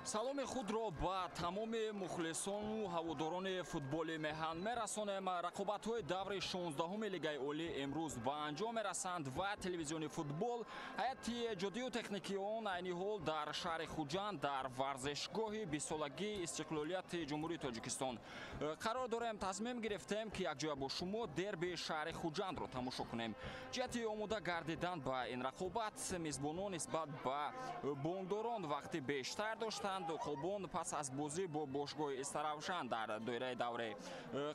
Саломи худро ба тамоми мухлисону ҳаводорони футболи меҳан мерасонем. Рақобатҳои даври 16-уми Лигаи Олӣ имрӯз ба анҷом мерасанд ва телевизиони футбол, ҳайати эҷодию техникии он айни ҳол дар шаҳри Хуҷанд, дар варзишгоҳи 20-солагии истиқлолияти Ҷумҳурии Тоҷикистон қарор дорем. Тасмим гирифтем, ки якҷоя бо шумо дерби шаҳри Хуҷандро тамошо кунем. Ҷиҳати омода гардидан ба ин рақобат мизбонон нисбат ба бонкдорон вақти бештар доштанд. Уқобон пас аз бозӣ бо бошгоҳи Истаравшан дар доираи давраи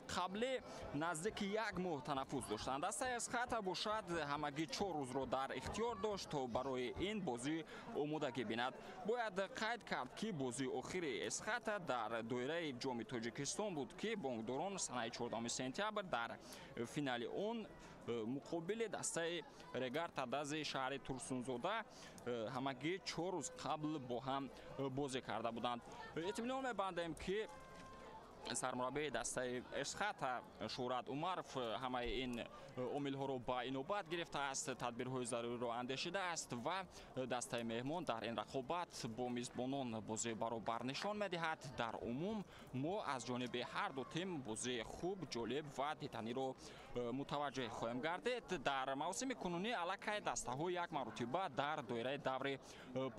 қаблӣ наздики як моҳ танаффус доштанд. Дастаи Эсхата бошад, ҳамагӣ 4 рӯзро дар ихтиёр дошт, то барои ин бозӣ омодагӣ бинад. Бояд қайд кард, ки бозии охири Эсхата дар доираи Ҷоми Тоҷикистон буд, ки бонкдорон санаи 14 сентябр дар финали он муқобили дастаи Регар Тадази шаҳри Турсунзода ҳамагӣ 4 рӯз қабл бо ҳам бозӣ карда буданд. Итминон мебандем, ки сармураббии дастаи Эсхата Шӯҳрат Умаров ҳамаи ин омилҳоро ба инобат гирифтааст, тадбирҳои заруриро андешидааст ва дастаи меҳмон дар ин рақобат бо мизбонон бозии баробар нишон медиҳад. Дар умум мо аз ҷониби ҳар ду тим бозии хуб, ҷолиб ва диданиро мутаваҷҷеҳ хоҳем гардид. Дар мавсими кунунӣ аллакай дастаҳо як маротиба дар доираи даври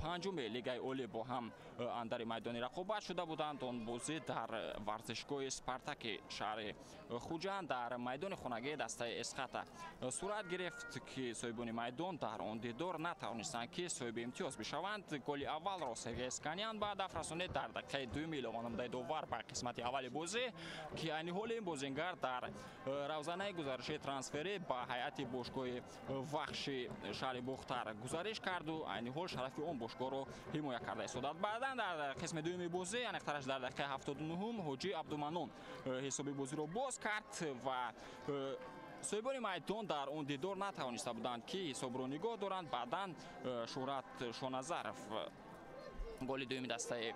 панҷуми Лигаи Олӣ бо ҳам андари майдони рақобат шуда буданд. Он бозӣ дар варзишгоҳи Спартаки шаҳри Хуҷанд, дар майдони хонагии дастаи Эсхата сурат гирифт, ки соҳибони майдон дар он дидор натавонистанд, ки соҳиби имтиёз бишаванд. Голи аввалро Сергей Сканян ба ҳадаф расонид дар дақиқаи дуюми илованамудаи довар ба қисмати аввали бозӣ, ки айни ҳоли ин бозингар дар равзанаи гузариши трансферӣ ба ҳайати бошгоҳи Вахши шаҳри Бохтар гузариш карду айни ҳол шарафи он бошгоҳро ҳимоя карда истодад. Баъдан дар қисми дуюми бозӣ, аниқтараш дар дақиқаи 79-ум, Ҳоҷӣ Абдуманон ҳисоби бозиро боз кард ва соҳибони майдон дар он дидор натавониста буданд, ки ҳисобро нигоҳ доранд. Баъдан Шӯҳрат Шоназаров голи дуюми дастаи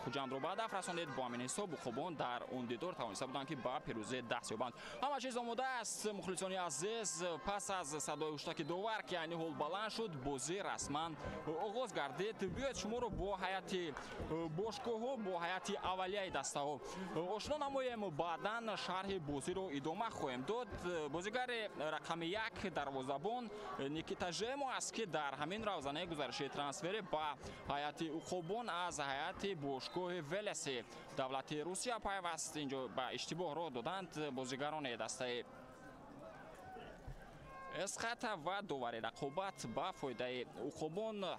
Хуҷандро ба ҳадаф расонид. Бо ҳамин ҳисоб уқобон дар он дидор тавониста буданд, ки ба пирӯзӣ даст ёбанд. Ҳама чиз омода аст, мухлисони азиз. Пас аз садои ҳуштаки довар, ки айни ҳол баланд шуд, бозӣ расман оғоз гардид. Биёед, шуморо бо ҳайати бошгоҳҳо, бо ҳайати аввалияи дастаҳо ошно намоем, баъдан шарҳи бозиро идома хоҳем дод. Бозигари рақами 1, дарвозабон Никита Жемо аст, ки дар ҳамин равзанаи гузариши трансферӣ ба ҳайати уқобон аз ҳайати бошгоҳи Велеси давлати Русия пайваст. Инҷо ба иштибоҳ роҳ доданд бозигарони дастаи Эсхата ва довари рақобат ба фоидаи уқобон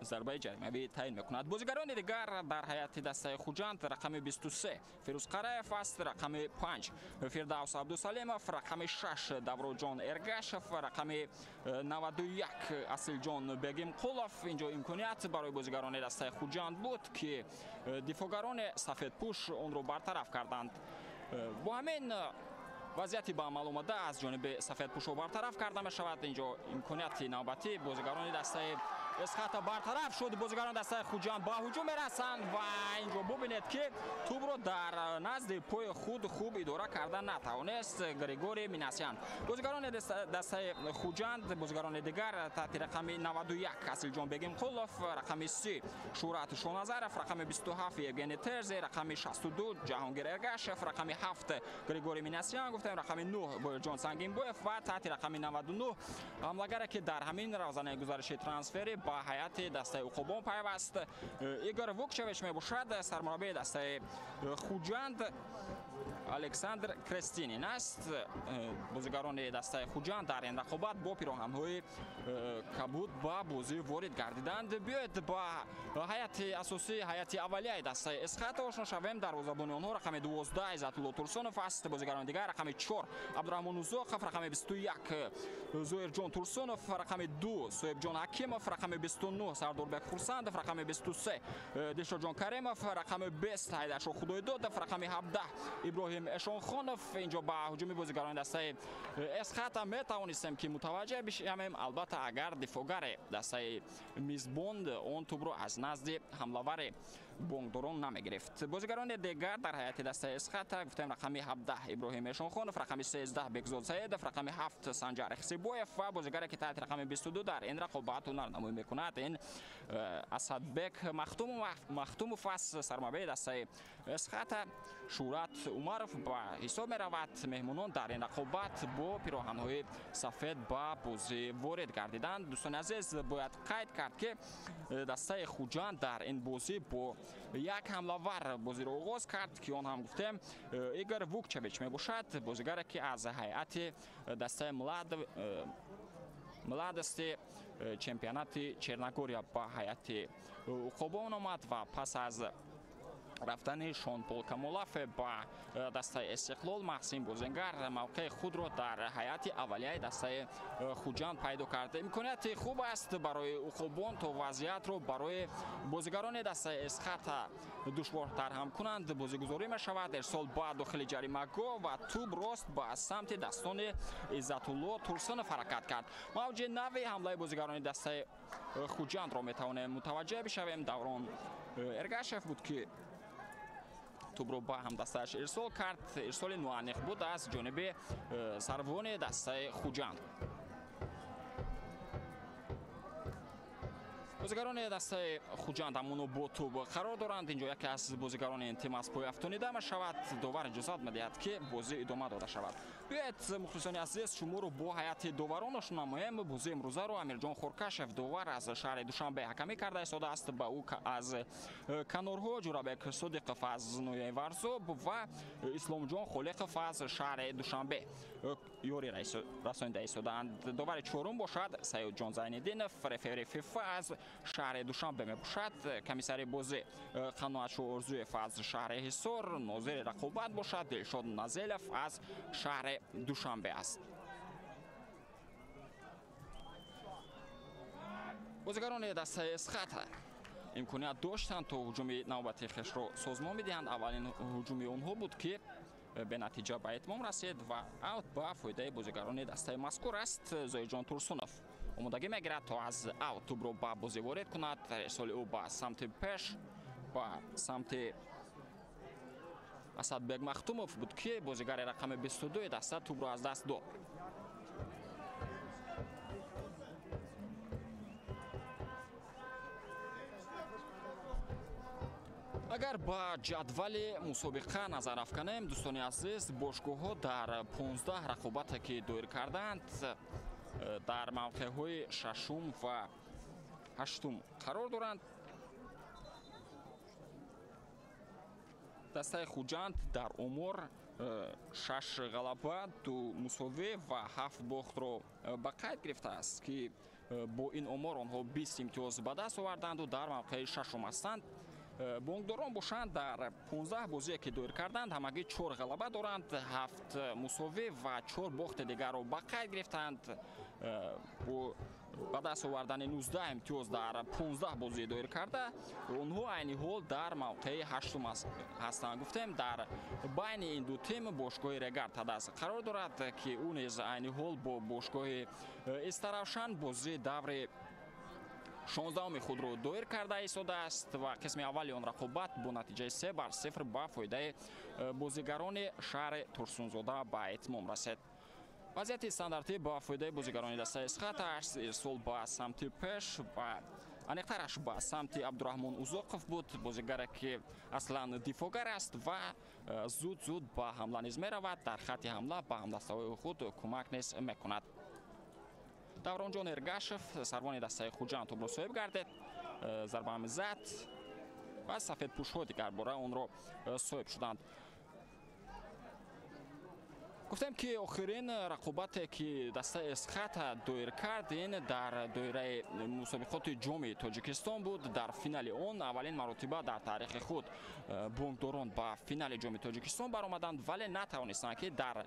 зарбаи ҷаримавӣ таъин мекунад. Бозигарони дигар дар ҳайати дастаи Хуҷанд: рақами 23 Фирӯз Қараев аст, рақами 5 Фирдавс Абдусалимов, рақами 6 Давроҷон Эргашев, рақами 91 Асилҷон Бегимқулов. Инҷо имконият барои бозигарони дастаи Хуҷанд буд, ки дифоъгарони сафедпӯш онро бартараф карданд. Бо ҳамин вазъияти ба амал омада аз ҷониби сафедпӯшҳо бартараф карда мешавад. Инҷо имконияти навбатӣ бозигарони дастаи Эсхата бартараф шуд. Бозигарони дастаи Хуҷанд ба ҳуҷум мерасанд ва инҷо бубинед, ки тӯбро дар назди пои худ хуб идора карда натавонист Григорий Минасян. Бозигарони дастаи Хуҷанд, бозигарони дигар: таҳти рақами 91 Асилҷон Бегимқулов, рақами 30 Шӯҳрат Шоназаров, рақами 27 Евгений Терзе, рақами 62 Ҷаҳонгир Эргашев, рақами 7 Григорий Минасян гуфтем, рақами 9 Боирҷон Сангинбоев ва таҳти рақами 99 ҳамлагаре, ки дар ҳамин равзанаи гузариши трансферӣ ба ҳайати дастаи уқобон пайваст, Игор Вукчевич мебошад. Сармураббии дастаи Хуҷанд Александр Крестинин аст. Бозигарони дастаи Хуҷанд дар ин рақобат бо пироҳанҳои кабуд ба бозӣ ворид гардиданд. Биёед, ба ҳайати асосӣ, ҳайати аввалияи дастаи Эсхата ошно шавем. Дарвозабони онҳо рақами 12 Иззатулло Турсунов аст. Бозигарони дигар: рақами 4 Абдураҳмон Узоқов, рақами 21 Зоирҷон Турсунов, рақами 2 Соҳибҷон Ҳакимов, рақами 29 Сардорбек Хурсандов, рақами 23 Дилшодҷон Каримов, рақами 20 Ҳайдаршоҳ Худойдодов, рақами 17 Иброҳим Эшонхонов. Инҷо ба ҳуҷуми бозигарони дастаи Эсхата метавонистем, ки мутаваҷҷеҳ бишавем, албатта, агар дифоъгари дастаи мизбон он тӯбро аз назди ҳамлавари бонкдорон намегирифт. Бозигарони дигар дар ҳайати дастаи Эсхата гуфтем: рақами 17 Иброҳим Эшонхонов, рақами 13 Бекзод Саидов, рақами 7 Санҷар Ихсибоев ва бозигаре, ки таҳти рақами 22 дар ин рақобат ҳунарнамоӣ мекунад. мекунад ин Асадбек Махтумов аст, сармураббии дастаи Эсхата. Шӯҳрат Умаров ба ҳисоб меравад. Меҳмонон дар ин рақобат бо пироҳанҳои сафед ба бозӣ ворид гардиданд. Дӯстони азиз, бояд қайд кард, ки дастаи Хуҷанд дар ин бозӣ бо як ҳамлавар бозиро оғоз кард, ки он ҳам гуфтем Игор Вукчевич мебошад, бозигаре ки аз ҳайати дастаи Младости чемпионати Черногория ба ҳайати Уқобон омад ва пас аз рафтани Шонпол Камолафе ба дастаи Истиқлол маҳз ин бозингар мавқеи худро дар ҳайати аввалияи дастаи Хуҷанд пайдо кард. Имконияти хуб аст барои Уқобон то вазъиятро барои бозигарони дастаи Эсхата душвортар ҳам кунанд. Бозигузорӣ мешавад, ирсол ба дохили ҷаримагоҳ ва тӯб рост ба самти дастони Иззатулло Турсунов ҳаракат кард. Мавҷи нави ҳамлаи бозигарони дастаи Хуҷандро метавонем мутаваҷҷеҳ бишавем. Даврон Эргашев буд, ки тӯбро ба ҳамдастааш ирсол кард. Ирсоли ноаниқ буд аз ҷониби сарвони дастаи Хуҷанд. Бозигарони дастаи Хуҷанд ҳамоно бо тӯб қарор доранд. Инҷо яке аз бозигарони ин тим аз пой афтонида мешавад. Довар иҷозат медиҳад, ки бозӣ идома дода шавад. Биёед, мухлисони азиз, шуморо бо ҳайати доварон ошно намоем. Бозии имрӯзаро Амирҷон Хуркашев, довар аз шаҳри Душанбе, ҳакамӣ карда истодааст. Ба ӯ аз канорҳо Ҷурабек Содиқов аз ноҳияи Варзоб ва Исломҷон Холиқов аз шаҳри Душанбе ёрӣ расонида истодаанд. Довари чорум бошад Саёдҷон Зайниддинов, рефери ФИФА аз шаҳри Душанбе мебошад. Комиссари бозӣ Қаноатшо Орзуев аз шаҳри Ҳисор, нозири рақобат бошад Дилшод Назелов аз шаҳри Душанбе аст. Бозигарони дастаи Эсхата имконият доштанд то ҳуҷуми навбати хешро созмон бидиҳанд. Аввалин ҳуҷуми онҳо буд, ки бенатиҷа ба итмом расид ва аут ба фоидаи бозигарони дастаи мазкур аст. Зоирҷон Турсунов омодагӣ мегирад то аз аут тӯбро ба бозӣ ворид кунад. Ирсоли ӯ ба самти пеш, ба самти Асадбек Махтумов буд, ки бозигари рақами 22 даста тӯбро аз даст дод. Агар ба ҷадвали мусобиқа назар афканем, дӯстони азиз, бошгоҳҳо дар 15 рақобате ки доир карданд, дар мавқеъҳои шашум ва ҳаштум қарор доранд. Дастаи Хуҷанд дар омор 6 ғалаба, 2 мусовӣ ва 7 бохтро ба қайд гирифтааст, ки бо ин омор онҳо 20 имтиёз ба даст оварданду дар мавқеи шашум ҳастанд. Бонкдорон бошанд дар 15 бозие ки доир карданд, ҳамагӣ 4 ғалаба доранд, 7 мусовӣ ва 4 бохти дигарро ба қайд гирифтанд. Бо ба даст овардани 19 имтиёз дар 15 бозӣ доир карда, онҳо айни ҳол дар мавқеи ҳаштум ҳастанд. Гуфтем, дар байни ин ду тим бошгоҳи Регар Тадаз қарор дорад, ки ӯ низ айни ҳол бо бошгоҳи Истаравшан бозии даври 16-уми худро доир карда истодааст ва қисми аввали он рақобат бо натиҷаи 3-0 ба фоидаи бозигарони шаҳри Турсунзода ба итмом расид. Вазъияти стандартӣ ба фоидаи бозигарони дастаи Эсхата аст. Ирсол ба самти пеш ва аниқтараш ба самти Абдураҳмон Узоқов буд, бозигаре ки аслан дифоъгар аст ва зуд-зуд ба ҳамла низ меравад. Дар хатти ҳамла ба ҳамдастаҳои худ кӯмак низ мекунад. Давронҷон Эргашев, сарвони дастаи Хуҷанд, тӯбро соҳиб гардид, зарбаам зад ва сафедпӯшҳо дигарбора онро соҳиб шуданд. Гуфтем, ки охирин рақобате ки дастаи Эсхата доир кард, ин дар доираи мусобиқоти ҷоми Тоҷикистон буд. Дар финали он аввалин маротиба дар таърихи худ бонкдорон ба финали ҷоми Тоҷикистон баромаданд, вале натавонистанд, ки дар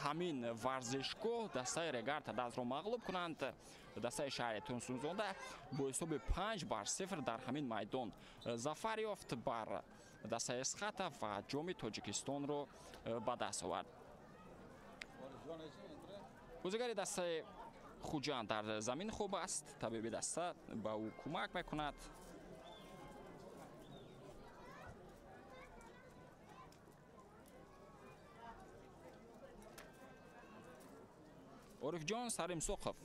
ҳамин варзишгоҳ дастаи Регар Тадазро мағлуб кунанд. Дастаи шаҳри Турсунзода бо ҳисоби 5-0 дар ҳамин майдон зафар ёфт бар дастаи Эсхата ва ҷоми Тоҷикистонро ба даст овард. Бозигари дастаи Хуҷанд дар замин хуб аст, табиби даста ба ӯ кӯмак мекунад. Орифҷон Саримсоқов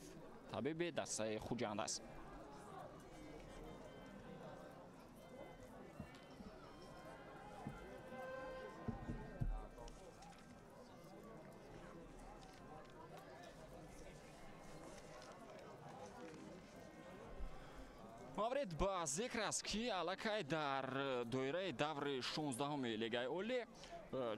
табиби дастаи Хуҷанд аст. Маврид ба зикр аст, ки аллакай дар доираи даври 16-уми Лигаи Олӣ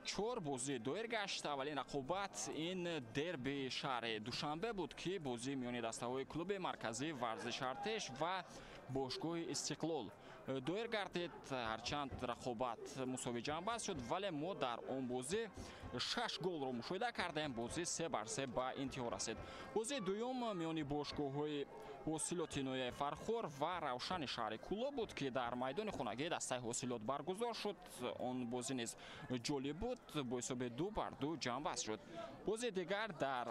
4 бозӣ доир гашт. Аввалин рақобат ин дерби шаҳри Душанбе буд, ки бозии миёни дастаҳои клуби марказии варзиши Артеш ва бошгоҳи Истиқлол доир гардид. Ҳарчанд рақобат мусовӣ ҷамъбаст шуд, вале мо дар он бозӣ 6 голро мушоҳида кардем. Бозӣ 3-3 ба интиҳо расид. Бозии дуюм миёни бошгоҳҳои Ҳосилоти ноҳияи Фархор ва Равшани шаҳри Кӯлоб буд, ки дар майдони хонагии дастаи Ҳосилот баргузор шуд. Он бозӣ низ ҷолиб буд, бо ҳисоби 2-2 ҷамъбаст шуд. Бозии дигар дар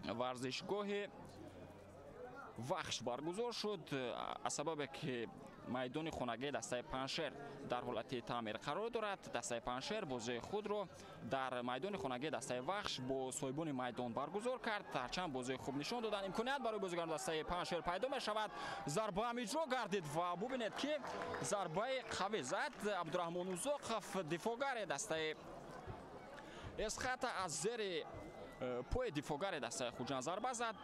варзишгоҳи Вахш баргузор шуд. Аз сабабе ки майдони хонагии дастаи Панҷшер дар ҳолати таъмир қарор дорад, дастаи Панҷшер бозии худро дар майдони хонагии дастаи Вахш бо соҳибони майдон баргузор кард. Ҳарчанд бозии хуб нишон доданд, имконият барои бозигарони дастаи Панҷшер пайдо мешавад. Зарба ҳам иҷро гардид ва бубинед, ки зарбаи қавӣ зад Абдураҳмон Узоқов, дифоъгари дастаи Эсхата, аз зери пои дифоъгари дастаи Хуҷанд зарба зад,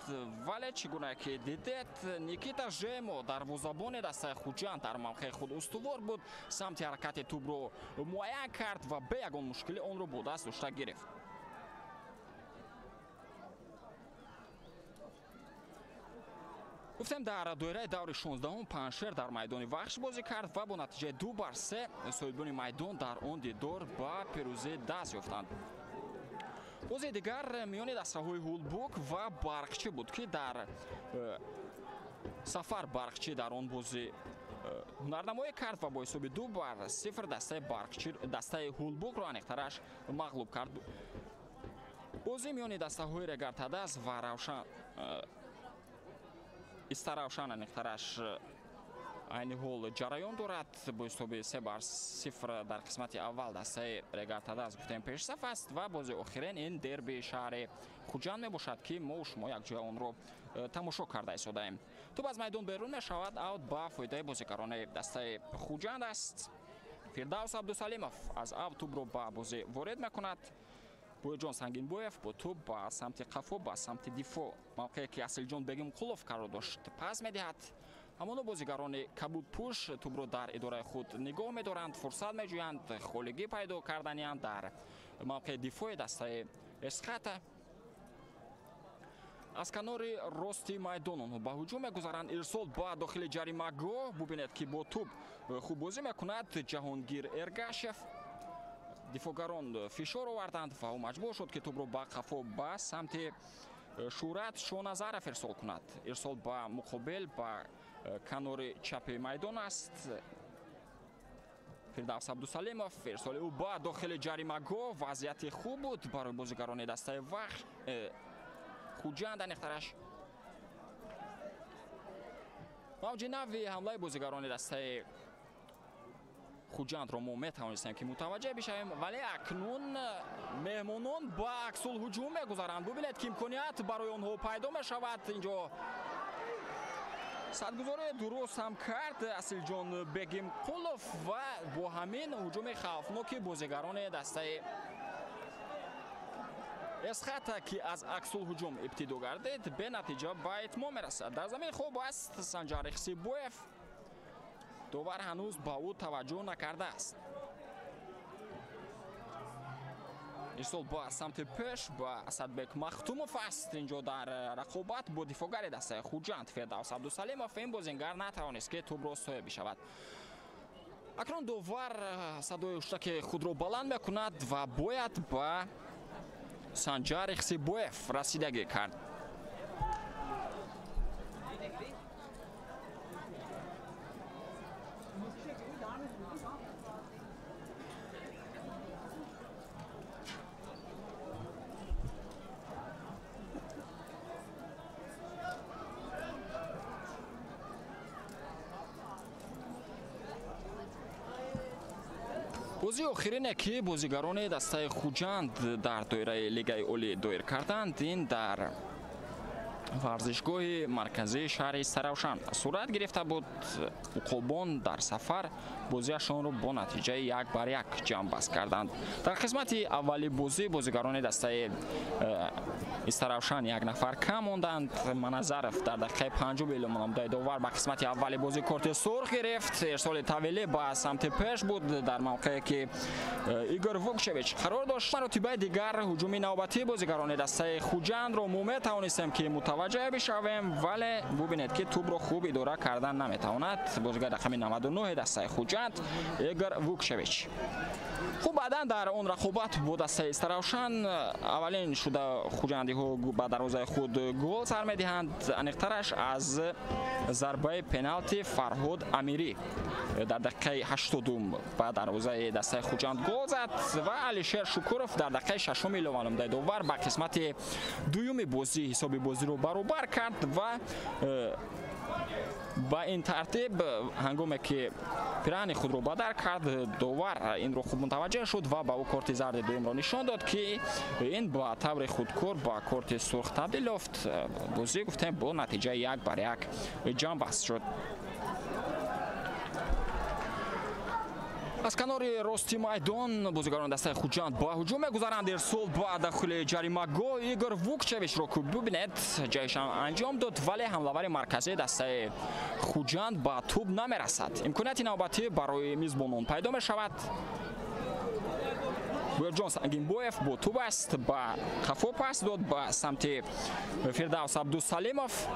вале чӣ гуна ки дидед, Никита Жемо дарвозабони дастаи Хуҷанд дар мавқеи худ устувор буд, самти ҳаракати тӯбро муайян кард ва бе ягон мушкилӣ онро бо даст дошта гирифт. Гуфтем, дар доираи даври 16-ум Панҷшер дар майдони Вахш бозӣ кард ва бо натиҷаи 2-3 соҳибони майдон дар он дидор ба пирӯзӣ даст ёфтанд. Бозии дигар миёни дастаҳои Ҳулбук ва Барқчӣ буд, ки дар сафар Барқчӣ дар он бозӣ ҳунарнамоӣ кард ва бо ҳисоби 2-0 дастаи Барқчӣ дастаи Ҳулбукро аниқтараш мағлуб кард. Бозии миёни дастаҳои Регартадаз ва Равшан Истаравшан аниқтараш айни ҳол ҷараён дорад. Бо ҳисоби 3-0 дар қисмати аввал дастаи Регартадаз гуфтем пешсаф аст ва бозии охирин ин дерби шаҳри Хуҷанд мебошад, ки мо шумо якҷоя онро тамошо карда истодаем. Тӯб аз майдон берун мешавад, аут ба фоидаи бозигарони дастаи Хуҷанд аст. Фирдавс Абдусалимов аз ав тӯбро ба бозӣ ворид мекунад. Боёҷон Сангинбоев бо тӯб ба самти қафо, ба самти дифоъ, мавқее ки Асилҷон Бегимқулов қарор дошт, пас медиҳад. Ҳамоно бозигарони кабудпӯш тӯбро дар идораи худ нигоҳ медоранд, фурсат меҷӯянд, холигӣ пайдо карданиянд дар мавқеи дифои дастаи Эсхата. Аз канори рости майдон онҳо ба ҳуҷум мегузаранд. Ирсол ба дохили ҷаримагоҳ. Бубинед, ки бо тӯб хуб бозӣ мекунад Ҷаҳонгир Эргашев. Дифоъгарон фишор оварданд ва ӯ маҷбур шуд, ки тӯбро ба қафо ба самти Шӯрат Шоназаров ирсол кунад. Ирсол ба муқобил ба канори чапи майдон аст. Фирдавс Абдусалимов, ирсоли ӯ ба дохили ҷаримагоҳ. Вазъияти хуб буд барои бозигарони дастаи Вахш Хуҷанд аниқтараш. Мавҷи нави ҳамлаи бозигарони дастаи Хуҷандро мо метавонистем, ки мутаваҷҷеҳ бишавем, вале акнун меҳмонон ба аксулҳуҷум мегузаранд. Бубинед, ки имконият барои онҳо пайдо мешавад. Инҷо садгузории дуруст ҳам кард Асилҷон Бегимқулов ва бо ҳамин ҳуҷуми хавфноки бозигарони дастаи Эсхата, ки аз аксулҳуҷум ибтидо гардид, бенатиҷа ба итмом мерасад. Дар замин хоб аст Санҷар Ихсибоев. Довар ҳанӯз ба ӯ таваҷҷӯҳ накардааст. Ирсол ба самти пеш ба Асадбек Махтумов аст. Инҷо дар рақобат бо дифоъгари дастаи Хуҷанд Фирдавс Абдусалимов ин бозингар натавонист, ки тӯбро соҳиб бишавад. Акнун довар садои ҳуштаки худро баланд мекунад ва бояд ба Санҷар Ихсибоев расидагӣ кард. Бозии охирине, ки бозигарони дастаи Хуҷанд дар доираи Лигаи Олӣ доир карданд, ин дар Варзишгоҳи марказии шаҳри Истаравшан сурат гирифта буд. Уқобон дар сафар бозиашонро бо натиҷаи 1-1 ҷамъбаст карданд. Дар қисмати аввали бозӣ бозигарони дастаи Истаравшан як нафар кам монданд. Маназаров дар дақиқаи панҷум эълом намудаи довар ба қисмати аввали бозӣ корти сурх гирифт. Ирсоли тавеле ба самти пеш буд дар мавқее ки Игор Вукшевич қарор дошт. Маротибаи дигар ҳуҷуми навбатии бозигарони дастаи Хуҷандро мо метавонистем ки мутаваҷҷеҳ бишавем, вале бубинед ки тӯбро хуб идора кардан наметавонад бозигар рақами 99 дастаи Хуҷанд Игор Вукшевич. Хуб, баъдан дар он рақобат бо дастаи Истаравшан аввалин шуда хуҷандиҳо ба дарвозаи худ гол сар медиҳанд. Аниқтараш аз зарбаи пеналти Фарҳод Амирӣ дар дақиқаи 80 ба дарвозаи дастаи Хуҷанд гол зад ва Алишер Шукуров дар дақиқаи 6 илова намудаи довар ба қисмати дуюми бозӣ ҳисоби бозиро баробар кард ва ба ин тартиб ҳангоме ки пирани худро бадар кард, довар инро хуб мутаваҷҷеҳ шуд ва ба ӯ корти зарди дуюмро нишон дод, ки ин ба таври худкор ба корти сурх табдил ёфт. Бозӣ гуфтем бо натиҷаи 1-1 ҷамъбаст шуд. Аз канори рости майдон бозигарони дастаи Хуҷанд ба ҳуҷум мегузаранд. Ирсол ба дахли ҷаримагоҳ Игор Вукчевичро ки бубинед ҷайшам анҷом дод, вале ҳамлавари марказии дастаи Хуҷанд ба тӯб намерасад. Имконияти навбатӣ барои мизбонон пайдо мешавад. Буерҷон Сангинбоев бо тӯб аст, ба қафо пас дод ба самти Фирдавс Абдусалимов.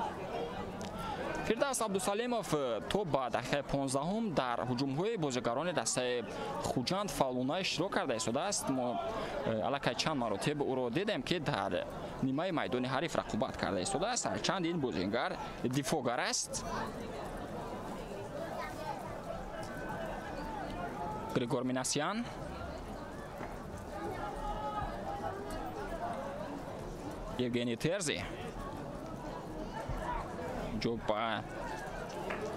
Фирдавс Абдусалимов то ба дақиқаи 15 дар ҳуҷумҳои бозигарони дастаи Хуҷанд фаъолона иштирок карда истодааст. Мо аллакай чанд маротиб ӯро дидем, ки дар нимаи майдони ҳариф рақобат карда истодааст, ҳарчанд ин бозингар дифоъгар аст. Григор Минасян, Евгений Терзи ҷо ба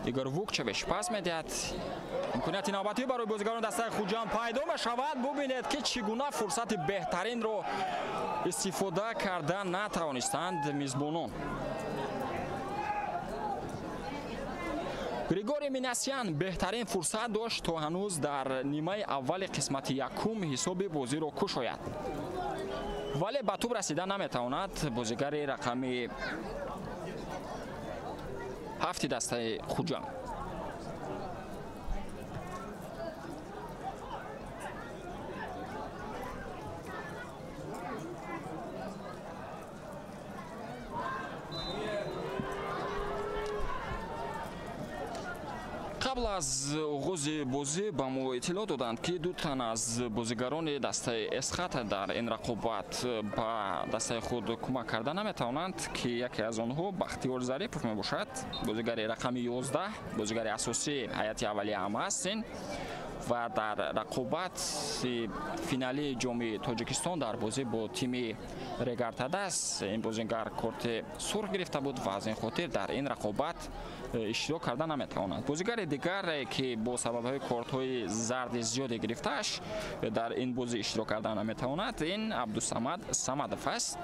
Игор Вукчевич пас медиҳад. Имконияти навбатӣ барои бозигарони дастаи Хуҷанд пайдо мешавад. Бубинед, ки чӣ гуна фурсати беҳтаринро истифода карда натавонистанд мизбонон. Григорий Минасян беҳтарин фурсат дошт то ҳанӯз дар нимаи аввали қисмати якум ҳисоби бозиро кушояд, вале ба тӯб расида наметавонад бозигари рақами 7 дастаи Хуҷанд. Қабл аз оғози бозӣ ба мо иттилоъ доданд, ки ду тан аз бозигарони дастаи Эсхата дар ин рақобат ба дастаи худ кӯмак карда наметавонанд, ки яке аз онҳо Бахтиёр Зарипов мебошад, бозигари рақами 11, бозигари асосии ҳайати аввалия ҳам аст ин, ва дар рақобати финалии ҷоми Тоҷикистон дар бозӣ бо тими Регартадас ин бозингар корти сурх гирифта буд ва аз ин хотир дар ин рақобат иштирок карда наметавонад. Бозигари дигаре, ки бо сабабҳои кортҳои зарди зиёде гирифтааш дар ин бозӣ иштирок карда наметавонад, ин Абдусамад Самадов аст.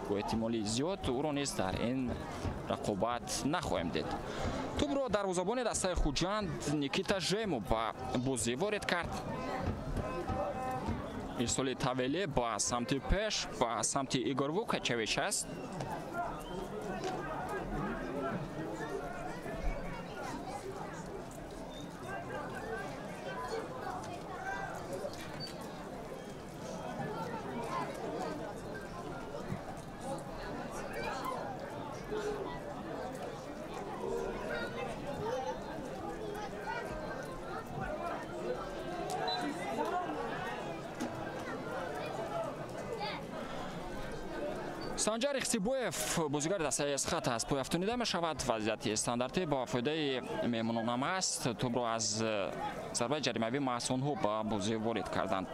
Бо эҳтимоли зиёд ӯро низ дар ин рақобат нахоҳем дид. Тӯбро дарвозабони дастаи Хуҷанд Никита Жемо ба бозӣ ворид кард. Ирсоли тавеле ба самти пеш, ба самти Игор Вукачевич аст. Санҷар Ихтибоев бозигари дастаи Эсхата аз пой афтонида мешавад. Вазъияти стандартӣ ба фоидаи меҳмонон ҳам аст. Тӯбро аз зарбаи ҷаримавӣ маҳз онҳо ба бозӣ ворид карданд.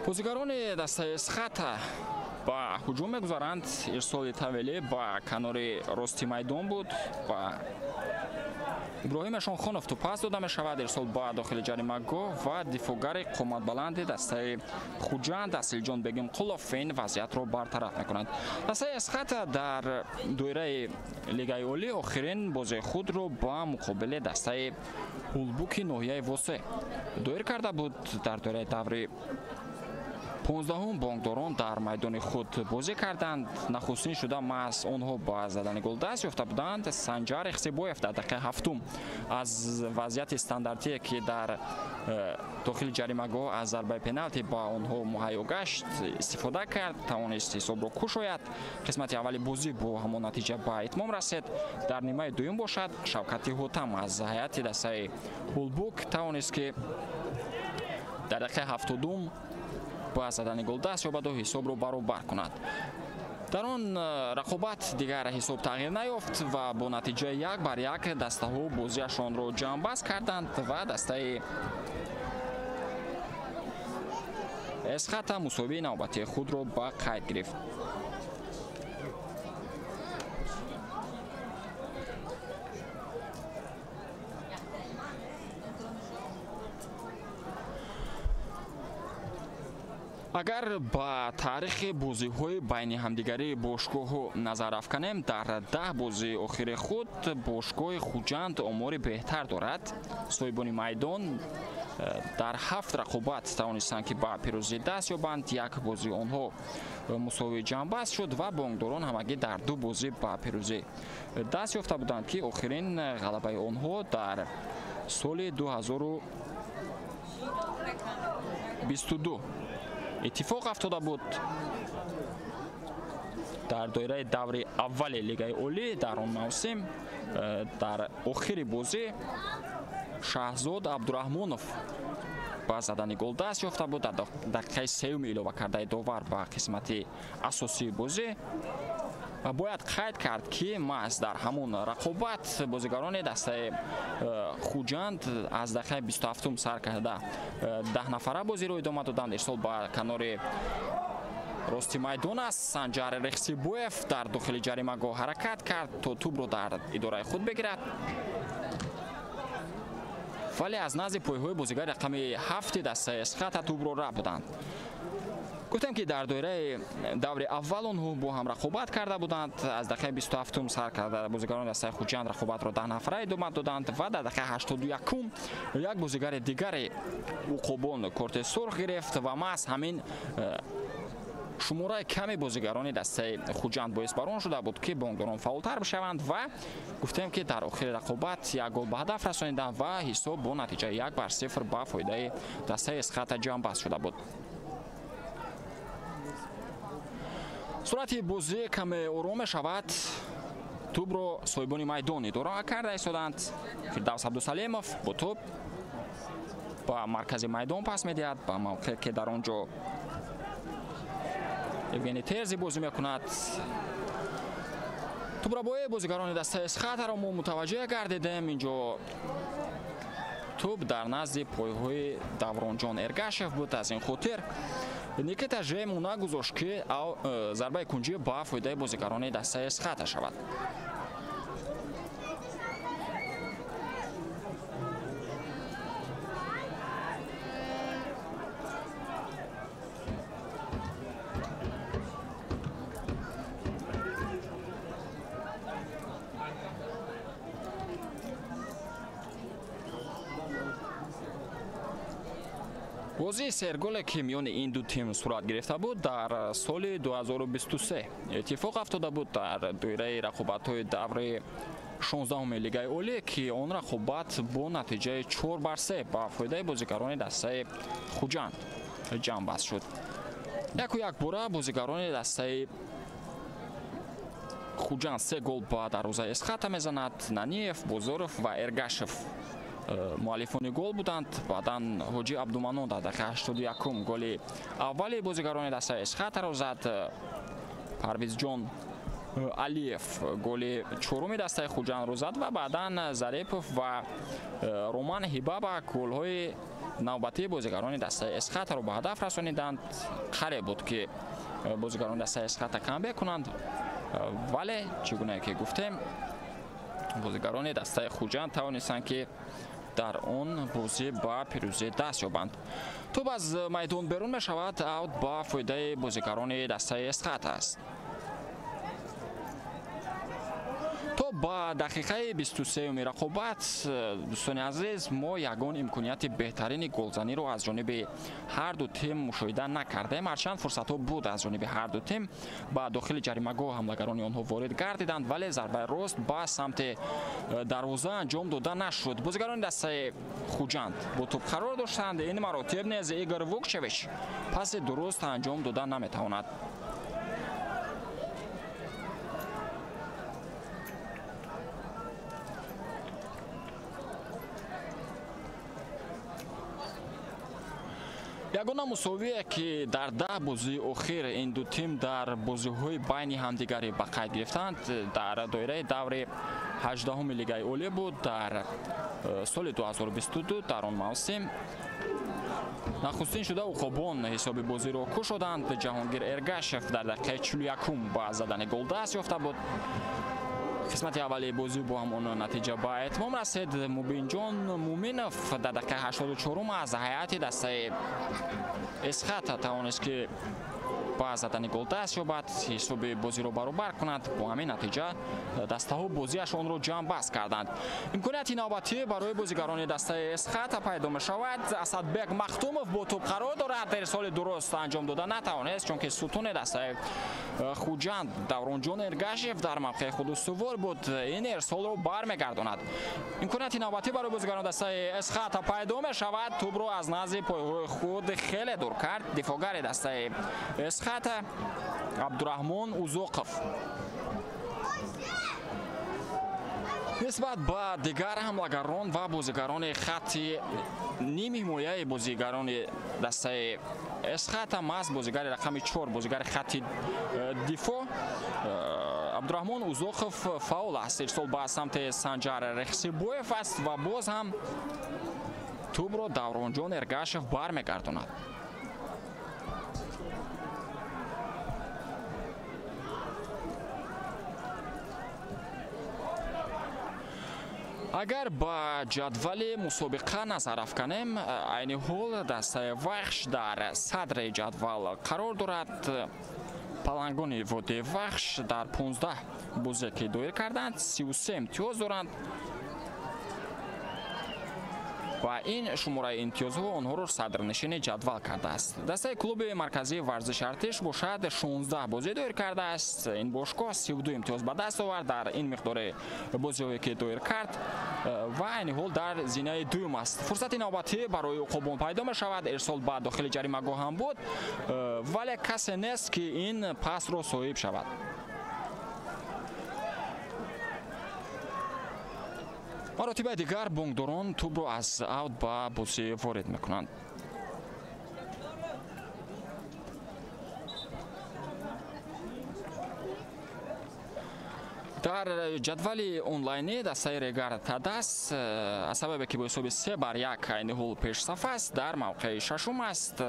Бозигарони дастаи Эсхата ба ҳуҷум мегузаранд. Ирсоли Тавеле ба канори рости майдон буд ва Иброҳим Эшонхонов тӯп пас дода мешавад. Ирсол ба дохили ҷаримагоҳ ва дифоъгари қоматбаланди дастаи Хуҷанд Асилҷон Бегимқулов ин вазъиятро бартараф мекунад. Дастаи Эсхата дар доираи Лигаи Олӣ охирин бозии худро ба муқобили дастаи Ҳулбуки ноҳияи Восе доир карда буд. Дар доираи даври 15-ум бонкдорон дар майдони худ бозӣ карданд. Нахустин шуда маҳз онҳо ба задани гол даст ёфта буданд. Санҷар Ихсибоев дар дақиқаи 7 аз вазъияти стандартие, ки дар дохили ҷаримагоҳ аз зарбаи пеналти ба онҳо муҳайё гашт, истифода кард, тавонист ҳисобро кушояд. Қисмати аввали бозӣ бо ҳамон натиҷа ба итмом расид. Дар нимаи дуюм бошад, Шавкати Ҳотам аз ҳайати дастаи Ҳулбук тавонист, ки дар дақиқаи 70 ба задани гол даст ёбаду ҳисобро баробар кунад. Дар он рақобат дигар ҳисоб тағйир наёфт ва бо натиҷаи 1-1 дастаҳо бозиашонро ҷамъбаст карданд ва дастаи Эсхата мусовии навбатии худро ба қайд гирифт. Агар ба таърихи бозиҳои байни ҳамдигарии бошгоҳҳо назар афканем, дар 10 бозии охири худ бошгоҳи Хуҷанд омори беҳтар дорад. Соҳибони майдон дар 7 рақобат тавонистанд, ки ба пирӯзӣ даст ёбанд. Як бозии онҳо мусовии ҷамъбаст шуд ва бонкдорон ҳамагӣ дар 2 бозӣ ба пирӯзӣ даст ёфта буданд, ки охирин ғалабаи онҳо дар соли 2022 иттифоқ афтода буд. Дар доираи даври аввали Лигаи Олӣ дар он мавсим дар охири бозӣ Шаҳзод Абдураҳмонов ба задани гол даст ёфта буд. Дар дақиқаи сеюми илова кардаи довар ба қисмати асосии бозӣ. Ва бояд қайд кард, ки маҳз дар ҳамон рақобат бозигарони дастаи Хуҷанд аз дақиқаи 27-ум сар карда 10 нафара бозиро идома доданд. Ирсол ба канори рости майдон аст. Санҷар Рехсибоев дар дохили ҷаримагоҳ ҳаракат кард, то тӯбро дар идораи худ бигирад, вале аз назди пойҳои бозигари рақами 7 дастаи Эсхата тӯбро ра буданд. Гуфтем, ки дар доираи даври аввал онҳо бо ҳам рақобат карда буданд. Аз дақиқаи 27-ум сар карда бозигарони дастаи Хуҷанд рақобатро 10 нафара идома доданд ва дар дақиқаи 81-ум як бозигари дигари уқобон корти сурх гирифт ва маҳз ҳамин шумораи ками бозигарони дастаи Хуҷанд боис бар он шуда буд, ки бонкдорон фаъолтар бишаванд ва гуфтем, ки дар охири рақобат як гол ба ҳадаф расониданд ва ҳисоб бо натиҷаи 1-0 ба фоидаи дастаи Эсхата ҷамъбаст шуда буд. Суръати бозӣ каме ором мешавад. Тӯбро соҳибони майдон идора карда истоданд. Фирдавс Абдусалимов бо тӯб ба маркази майдон пас медиҳад, ба мавқее, ки дар он ҷо Евгений Терзи бозӣ мекунад. Тӯбрабои бозигарони дастаи Эсхатаро мо мутаваҷҷеҳ гардидем. Инҷо тӯб дар назди пойҳои Давронҷон Эргашев буд. Аз ин хотир Никита Жему нагузошт, ки зарбаи кунҷӣ ба фоидаи бозигарони дастаи Эсхата шавад. Бозии серголе, ки миёни ин ду тим сурат гирифта буд, дар соли 2023 иттифоқ афтода буд дар доираи рақобатҳои даври 16-уми Лигаи Олӣ, ки он рақобат бо натиҷаи 4-3 ба фоидаи бозигарони дастаи Хуҷанд ҷамъбаст шуд. Яку якбора бозигарони дастаи Хуҷанд 3 гол ба дарвозаи Эсхата мезанад. Наниев, Бозоров ва Эргашев муаллифони гол буданд. Баъдан Ҳоҷи Абдуманон дар дақиқаи 81-ум голи аввали бозигарони дастаи Эсхатаро зад. Парвизҷон Алиев голи чоруми дастаи Хуҷандро зад ва баъдан Зарипов ва Роман Ҳибаба голҳои Навбатии бозигарони дастаи Эсхатаро ба ҳадаф расониданд. Қариб буд, ки бозигарони дастаи Эсхата камбек кунанд, вале чӣ гунае ки гуфтем, бозигарони дастаи Хуҷанд тавонистанд, ки дар он бозӣ ба пирӯзӣ даст ёбанд. Тӯб аз майдон берун мешавад, аут ба фоидаи бозигарони дастаи Эсхата аст. То ба дақиқаи 23-юми рақобат, дӯстони азиз, мо ягон имконияти беҳтарини голзаниро аз ҷониби ҳарду тим мушоҳида накардем. Ҳарчанд фурсатҳо буд аз ҷониби ҳарду тим, ба дохили ҷаримагоҳ ҳамлагарони онҳо ворид гардиданд, вале зарбаи рост ба самти дарвоза анҷом дода нашуд. Бозигарони дастаи Хуҷанд бо тӯб қарор доштанд. Ин маротиб низ Игор Вукчевич паси дуруст анҷом дода наметавонад. Ягона мусовие, ки дар 10 бозии охир ин ду тим дар бозиҳои байни ҳамдигарӣ ба қайд гирифтанд, дар доираи даври 18-уми Лигаи Олӣ буд. Дар соли 2022 дар он мавсим нахустин шуда уқобон ҳисоби бозиро кушоданд. Ҷаҳонгир Эргашев дар дақиқаи 41 ба задани гол даст ёфта буд. Қисмати аввали бозӣ бо ҳамон натиҷа ба итмом расид. Мубинҷон Муминов дар дақиқаи 84 аз ҳайати дастаи Эсхата тавонист, ки ба задани гол даст ёбад, ҳисоби бозиро баробар кунад. Бо ҳамин натиҷа дастаҳо бозиашонро ҷамъбаст карданд. Имконияти навбатӣ барои бозигарони дастаи Эсхата пайдо мешавад. Асадбек Махтумов бо тӯб қарор дорад, ирсоли дуруст анҷом дода натавонист, чунки сутуни дастаи Хуҷанд Давронҷон Эргашев дар мавқеи худ устувор буд. Ин ирсолро бармегардонад. Имконияти навбатӣ барои бозигарони дастаи Эсхата пайдо мешавад. Тӯбро аз назди пойҳои худ хеле дур кард дифоъгари дастаи Эсхата Абдураҳмон Узоқов. Нисбат ба дигар ҳамлагарон ва бозигарони хатти ними ҳимояи бозигарони дастаи Эсхата маҳз бозигари рақами 4, бозигари хатти дифоъ Абдураҳмон Узоқов фаъол аст. Ирсол ба самти Санҷар Рехсибоев аст ва боз ҳам тӯбро Давронҷон Эргашев бармегардонад. Агар ба ҷадвали мусобиқа назар афканем, айни ҳол дастаи Вахш дар садри ҷадвал қарор дорад. Палангони водии Вахш дар 15 бозе ки доир карданд, 33 имтиёз доранд ва ин шумораи имтиёзҳо онҳоро садрнишини ҷадвал кардааст. Дастаи клуби марказии варзиши Артиш бошад 16 бозӣ доир кардааст. Ин бошгоҳ 32 имтиёз ба даст овард дар ин миқдори бозиҳое ки доир кард ва айни ҳол дар зинаи дуюм аст. Фурсати навбатӣ барои уқобон пайдо мешавад. Ирсол ба дохили ҷаримагоҳ ҳам буд, вале касе нест, ки ин пасро соҳиб шавад. Маротибаи дигар бонкдорон тӯбро аз аут ба бозӣ ворид мекунанд. Дар ҷадвали онлайнӣ дастаи Регар Тадас аз сабабе ки бо ҳисоби 3-1 айни ҳол пешсаф аст, дар мавқеи шашум аст.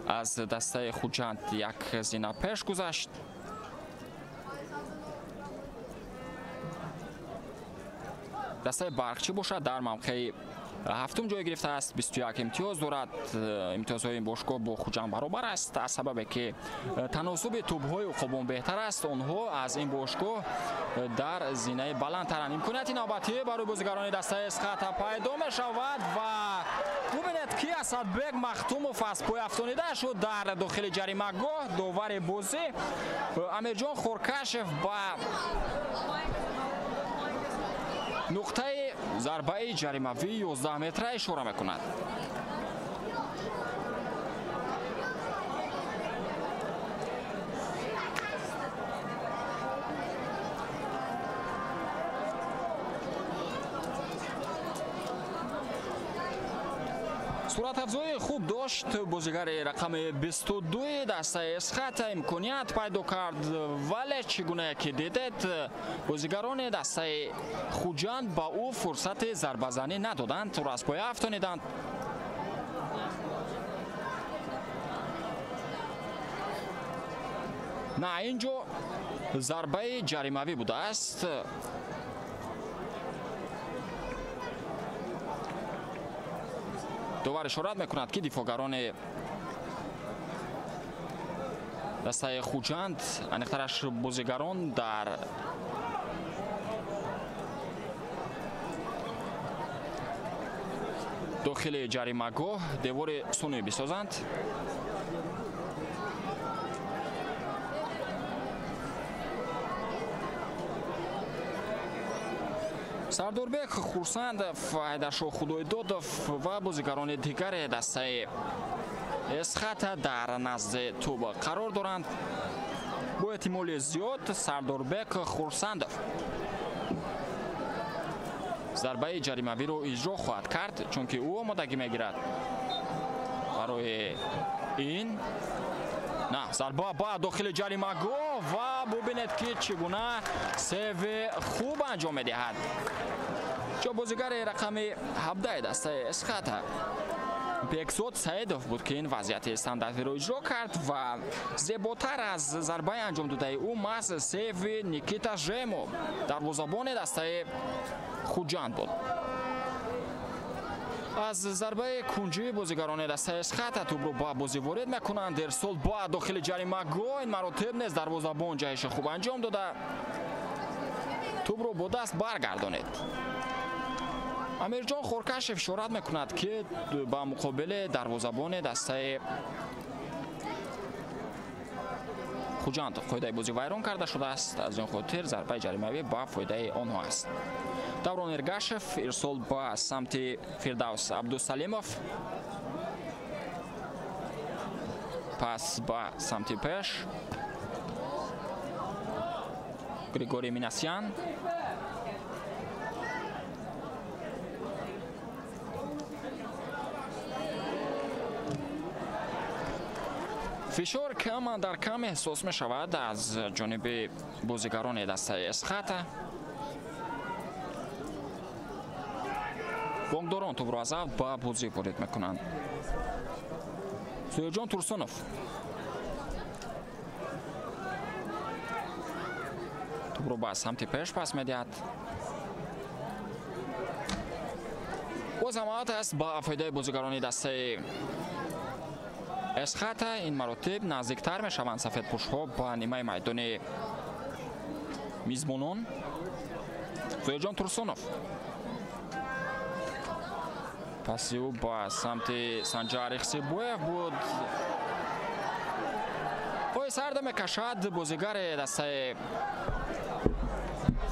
Аз дастаи Хуҷанд як зина пеш гузашт. Дастаи Барқчӣ бошад дар мавқеи ҳафтум ҷой гирифтааст, 21 имтиёз дорад. Имтиёзҳои ин бошгоҳ бо Хуҷанд баробар аст. Аз сабабе ки таносуби тӯбҳои уқобон беҳтар аст, онҳо аз ин бошгоҳ дар зинаи баландтаранд. Имконияти навбатӣ барои бозигарони дастаи Эсхата пайдо мешавад ва бубинед, ки Асадбек Махтумов аз пой афтонида шуд дар дохили ҷаримагоҳ. Довари бозӣ Амирҷон Хоркашев ба нуқтаи зарбаи ҷаримавии 11 метра ишора мекунад. Суратафзои хуб дошт бозигари рақами 22 дастаи Эсхата, имконият пайдо кард, вале чӣ гуна ки дидед, бозигарони дастаи Хуҷанд ба ӯ фурсати зарбазанӣ надоданд, ӯро аз поя афтониданд. На, ин ҷо зарбаи ҷаримавӣ будааст. Довар ишорат мекунад, ки дифоъгарони дастаи Хуҷанд, аниқтараш бозигарон дар дохили ҷаримагоҳ девори сунъӣ бисозанд. Сардорбек Хурсандов, Ҳайдаршоҳ Худойдодов ва бозигарони дигари дастаи Эсхата дар назди тӯб қарор доранд. Бо эҳтимоли зиёд Сардорбек Хурсандов зарбаи ҷаримавиро иҷро хоҳад кард, чунки ӯ омодагӣ мегирад барои ин. На, зарба ба дохили ҷаримагоҳ ва бубинед, ки чӣ гуна сейви хуб анҷом медиҳад. Ҷо бозигари рақами 17 дастаи Эсхата Бекзод Саидов буд, ки ин вазъияти стандартиро иҷро кард ва зеботар аз зарбаи анҷомдодаи ӯ маҳз сейви Никита Жемо, дарвозабони дастаи Хуҷанд буд. Аз зарбаи кунҷии бозигарони дастаи Эсхата тӯбро ба бозӣ ворид мекунанд. Эрсол ба дохили ҷаримагоҳ, ин маротиб низ дарвозабон ҷаҳиши хуб анҷом дода, тӯбро бо даст баргардонид. Амирҷон Хоркашев ишорат мекунад, ки ба муқобили дарвозабони дастаи Хуҷанд қоидаи бозӣ вайрон карда шудааст. Аз ин хотир зарбаи ҷаримавӣ ба фоидаи онҳо аст. Даврон Эргашев ирсол ба самти Фирдавс Абдусалимов, пас ба самти пеш Григорий Минасян. Фишор кам дар кам эҳсос мешавад аз ҷониби бозигарони дастаи Эсхата. Бонкдорон тӯбро аз авт ба бозӣ ворид мекунанд. Зоирҷон Турсунов тӯбро ба самти пеш пас медиҳад. Боз ҳам аут аст ба фоидаи бозигарони дастаи Эсхата. Ин маротиб наздиктар мешаванд сафедпӯшҳо ба нимаи майдони мизбонон. Зоирҷон Турсунов паси ӯ ба самти Санҷар Ихсибоев буд. Пои сарда мекашад бозигари дастаи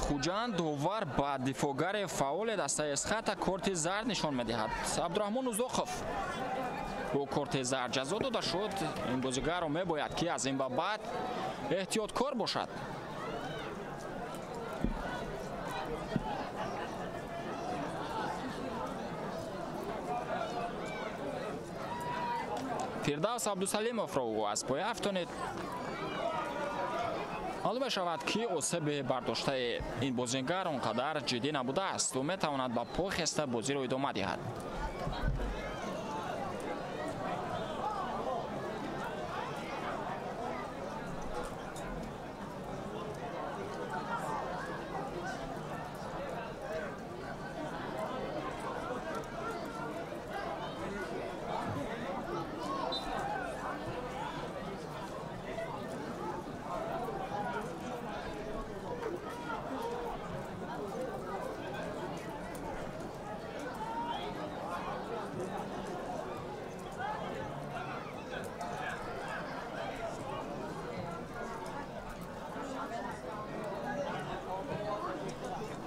Хуҷанд. Довар ба дифоъгари фаъоли дастаи Эсхата корти зард нишон медиҳад. Абдураҳмон Узоқов бо корти зард ҷазо дода шуд. Ин бозигарро мебояд, ки аз ин ба баъд эҳтиёткор бошад. Фирдавс Абдусалимовро ӯ аз поя афтонид. Маълум мешавад, ки осеби бардоштаи ин бозингар он қадар ҷиддӣ набудааст. Ӯ метавонад ба пой хеста бозиро идома диҳад.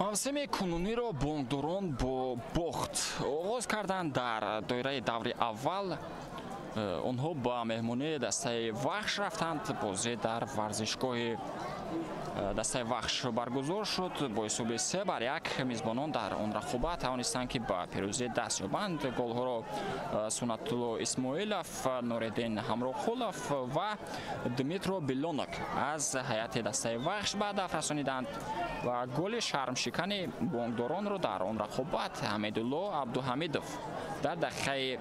Мавсими кунуниро бонкдорон бо бохт оғоз карданд. Дар доираи даври аввал онҳо ба меҳмонии дастаи Вахш рафтанд. Бозӣ дар варзишгоҳи дастаи Вахш баргузор шуд. Бо ҳисоби 3-1 мизбонон дар он рақобат тавонистанд, ки ба пирӯзӣ даст ёбанд. Голҳоро Сунатулло Исмоилов, Нуриддин Ҳамроқулов ва Дмитро Билонок аз ҳайати дастаи Вахш ба ҳадаф расониданд ва голи шармшикани бонкдоронро дар он рақобат Ҳамидулло Абдуҳамидов дар дақиқаи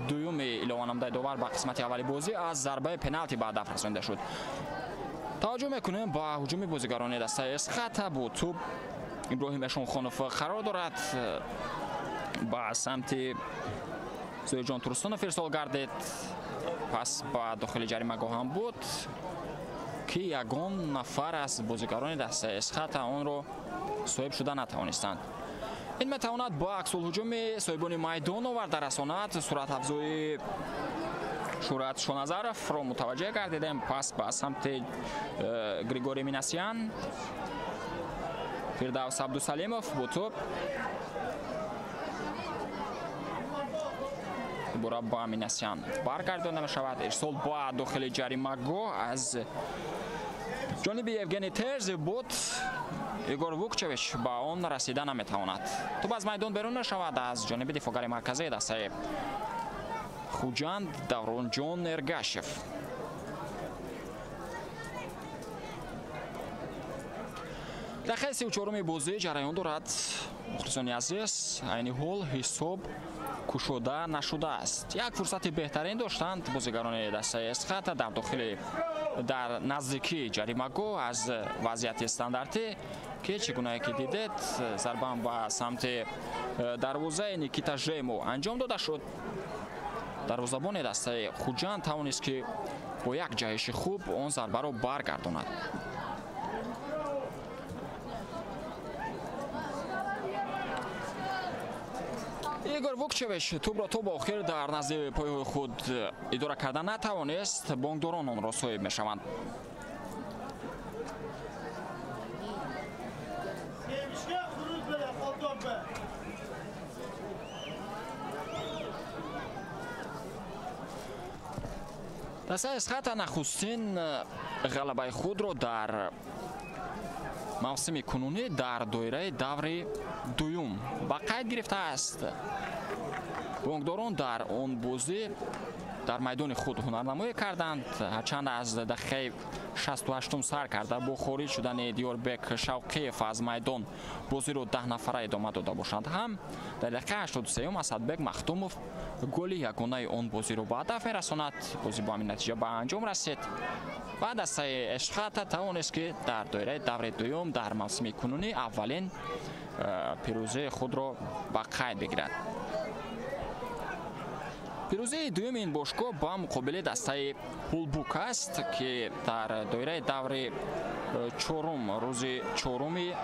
дуюми илованамудаи довар ба қисмати аввали бозӣ аз зарбаи пеналти ба ҳадаф расонида шуд. Таваҷҷӯҳ мекунем ба ҳуҷуми бозигарони дастаи Эсхата. Бо тӯб Иброҳим Эшонхонов қарор дорад, ба самти Зоирҷон Турсунов ирсол гардид. Пас ба дохили ҷаримагоҳ ҳам буд, ки ягон нафар аз бозигарони дастаи Эсхата онро соҳиб шуда натавонистанд. Ин метавонад ба аксулҳуҷуми соҳибони майдон оварда расонад. Суратафзои Шӯрат Шоназаровро мутаваҷҷеҳ гардидем. Пас ба самти Григорий Минасян, Фирдавс Абдусалимов бо тӯб дубора ба Минасян баргардонда мешавад. Ирсол ба дохили ҷаримагоҳ аз ҷониби Евгений Терзи буд. Игор Вукчевич ба он расида наметавонад. Тӯб аз майдон берун мешавад аз ҷониби дифоъгари марказии дастаи Хуҷанд Давронҷон Эргашев. Дақиқаи 34-уми бозӣ ҷараён дорад. Мухлисони азиз, айни ҳол ҳисоб кушода нашудааст. Як фурсати беҳтарин доштанд бозигарони дастаи Эсхата дар дохили дар наздикии ҷаримагоҳ аз вазъияти стандартӣ, ки чӣ гунае ки дидед, зарбаам ба самти дарвозаи Никита Жемо анҷом дода шуд. Дарвозабони дастаи Хуҷанд тавонист, ки бо як ҷаҳиши хуб он зарбаро баргардонад. Игор Вукчевич тӯбро то ба охир дар назди пойҳои худ идора карда натавонист. Бонкдорон онро соҳиб мешаванд. Дастаи Эсхата нахустин ғалабаи худро дар мавсими кунунӣ дар доираи даври дуюм ба қайд гирифтааст. Бонкдорон дар он бозӣ дар майдони худ ҳунарнамоӣ карданд. Ҳарчанд аз дақиқаи 68-ум сар карда бо хориҷ шудани Диёрбек Шавқиев аз майдон бозиро 10 нафара идома дода бошанд ҳам, дар дақиқаи 83-ум Асадбек Махтумов голи ягонаи он бозиро ба ҳадаф мерасонад. Бозӣ бо ҳамин натиҷа ба анҷом расид ва дастаи Эсхата тавонист, ки дар доираи даври дуюм дар мавсими кунунӣ аввалин пирӯзии худро ба қайд бигирад. Пирӯзии дуюми ин бошгоҳ ба муқобили дастаи Ҳулбук аст, ки дар доираи даври чорум рӯзи 4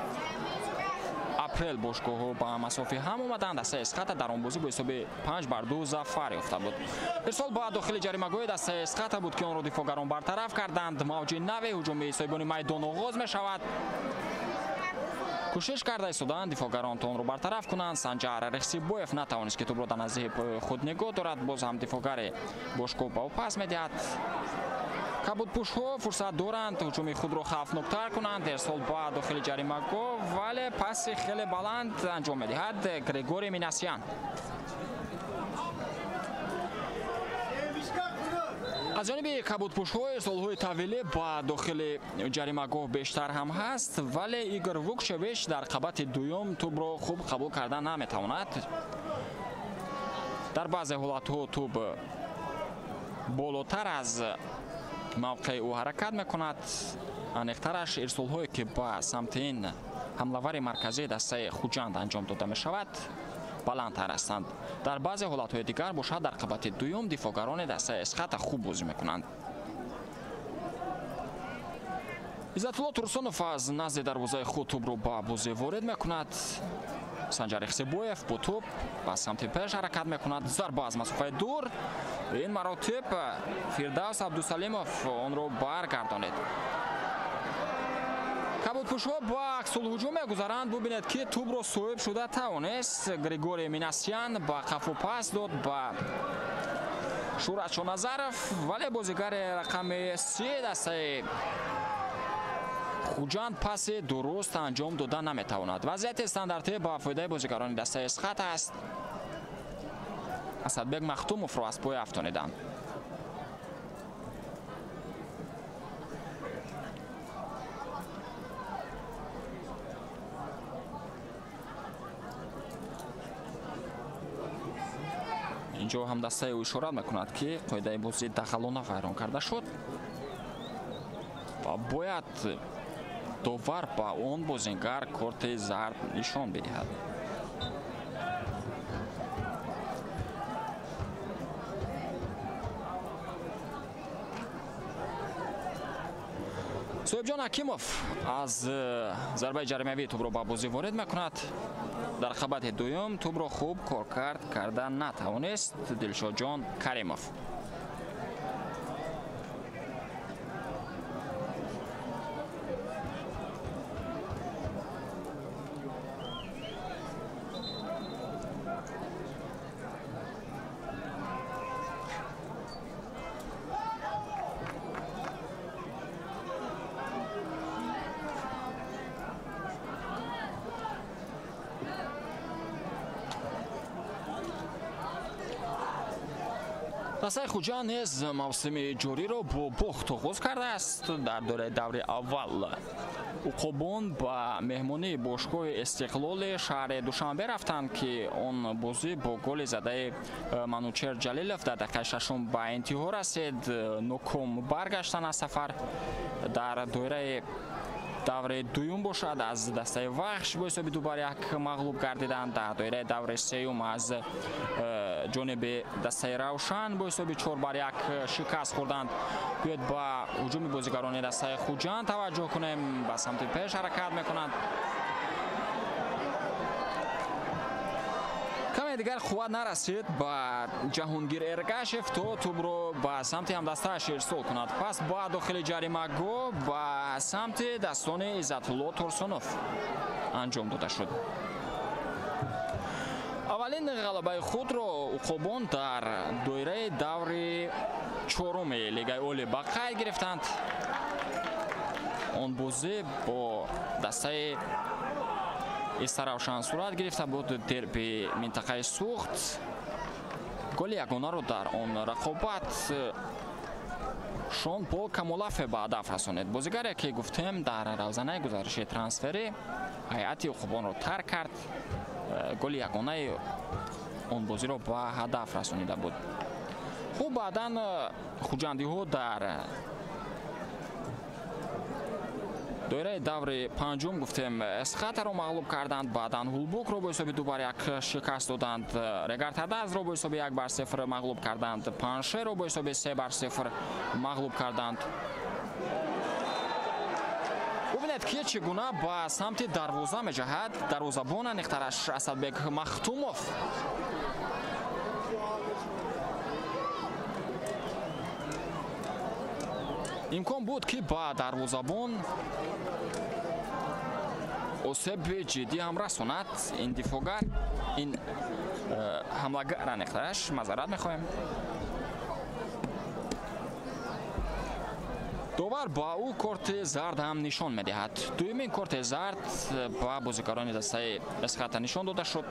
апрел бошгоҳҳо ба масофи ҳам омаданд. Дастаи Эсхата дар он бозӣ бо ҳисоби 5-2 зафар ёфта буд. Ирсол ба дохили ҷаримагоҳи дастаи Эсхата буд, ки онро дифоъгарон бартараф карданд. Мавҷи нави ҳуҷуми соҳибони майдон оғоз мешавад. Кӯшиш карда истодаанд дифоъгарон то онро бартараф кунанд. Санҷар Рехсибоев натавонист, ки тӯбро дар наздики пойи худ нигоҳ дорад. Боз ҳам дифоъгари бошгоҳ ба ӯ пас медиҳад. Кабудпӯшҳо фурсат доранд ҳуҷуми худро хавфноктар кунанд. Ирсол ба дохили ҷаримагоҳ, вале паси хеле баланд анҷом медиҳад Григорий Минасян. Аз ҷониби кабудпӯшҳо ирсолҳои тавилӣ ба дохили ҷаримагоҳ бештар ҳам ҳаст, вале Игор Вукчевич дар қабати дуюм тӯбро хуб қабул карда наметавонад. Дар баъзе ҳолатҳо тӯб болотар аз мавқеи ӯ ҳаракат мекунад. Аниқтараш ирсолҳое, ки ба самти ин ҳамлавари марказии дастаи Хуҷанд анҷом дода мешавад, баландтар ҳастанд. Дар баъзе ҳолатҳои дигар бошад, дар қабати дуюм дифоъгарони дастаи Эсхата хуб бозӣ мекунанд. Иззатулло Турсунов аз назди дарвозаи худ тӯбро ба бозӣ ворид мекунад. Санҷар Ихсибоев бо тӯб ба самти пеш ҳаракат мекунад. Зарба аз масофаи дур. Ин маротиб Фирдавс Абдусалимов онро баргардонид. Кабудпӯшҳо ба аксулҳуҷум мегузаранд. Бубинед, ки тӯбро соҳиб шуда тавонист. Григорий Минасян ба қафо пас дод ба Шӯрат Шоназаров, вале бозигари рақами 3 дастаи Хуҷанд паси дуруст анҷом дода наметавонад. Вазъияти стандартӣ ба фоидаи бозигарони дастаи Эсхата аст. Асадбек Махтумовро аз пой афтониданд. Инҷо ҳам дастаи ӯ ишорат мекунад, ки қоидаи бозӣ дағалона вайрон карда шуд ва бояд довар ба он бозингар корти зард нишон бидиҳад. Соҳибҷон Ҳакимов аз зарбаи ҷаримавӣ тӯбро ба бозӣ ворид мекунад. Дар қабати дуюм тӯбро хуб коркард карда натавонист Дилшодҷон Каримов. Дастаи Хуҷанд низ мавсими ҷориро бо бохт оғоз кардааст. Дар доираи даври аввал уқобон ба меҳмонии бошгоҳи Истиқлоли шаҳри Душанбе рафтанд, ки он бозӣ бо голи задаи Манучер Ҷалилов дар дақиқаи шашум ба интиҳо расид. Ноком баргаштанд аз сафар. Дар доираи даври дуюм бошад аз дастаи Вахш бо ҳисоби 2-1 мағлуб гардиданд. Дар доираи даври сеюм аз ҷониби дастаи Равшан бо ҳисоби 4-1 шикаст хӯрданд. Биёед ба ҳуҷуми бозигарони дастаи Хуҷанд таваҷҷӯҳ кунем. Ба самти пеш ҳаракат мекунанд. Каме дигар қувват нарасид ба Ҷаҳонгир Эргашев то тӯбро ба самти ҳамдастааш ирсол кунад. Пас ба дохили ҷаримагоҳ ба самти дастони Иззатулло Турсунов анҷом дода шуд. Аввалин ғалабаи худро уқобон дар доираи даври чоруми Лигаи Олӣ ба қайд гирифтанд. Он бозӣ бо дастаи Истаравшан сурат гирифта буд. Дерби минтақаи Сухт. Голи ягонаро дар он рақобат Шон Пол Камолафе ба ҳадаф расонид. Бозигаре, ки гуфтем дар равзанаи гузариши трансферӣ ҳайати уқобонро тарк кард, голи ягонаи он бозиро ба ҳадаф расонида буд. Хуб, баъдан хуҷандиҳо дар доираи даври панҷум гуфтем Эсхатаро мағлуб карданд, баъдан Ҳулбукро бо ҳисоби 2-1 шикаст доданд, Регартадазро бо ҳисоби 1-0 мағлуб карданд, Паншеро бо ҳисоби 3-0 мағлуб карданд. Бубинед, ки чӣ гуна ба самти дарвоза меҷаҳад дарвозабон аниқтараш Асадбек Махтумов. Имкон буд, ки ба дарвозабон осеби ҷиддӣ ҳам расонад. Ин дифогар, ин ҳамлагар аниқтараш, мазарат мехоҳем. Довар ба ӯ корти зард ҳам нишон медиҳад. Дуюмин корти зард ба бозигарони дастаи Эсхата нишон дода шуд.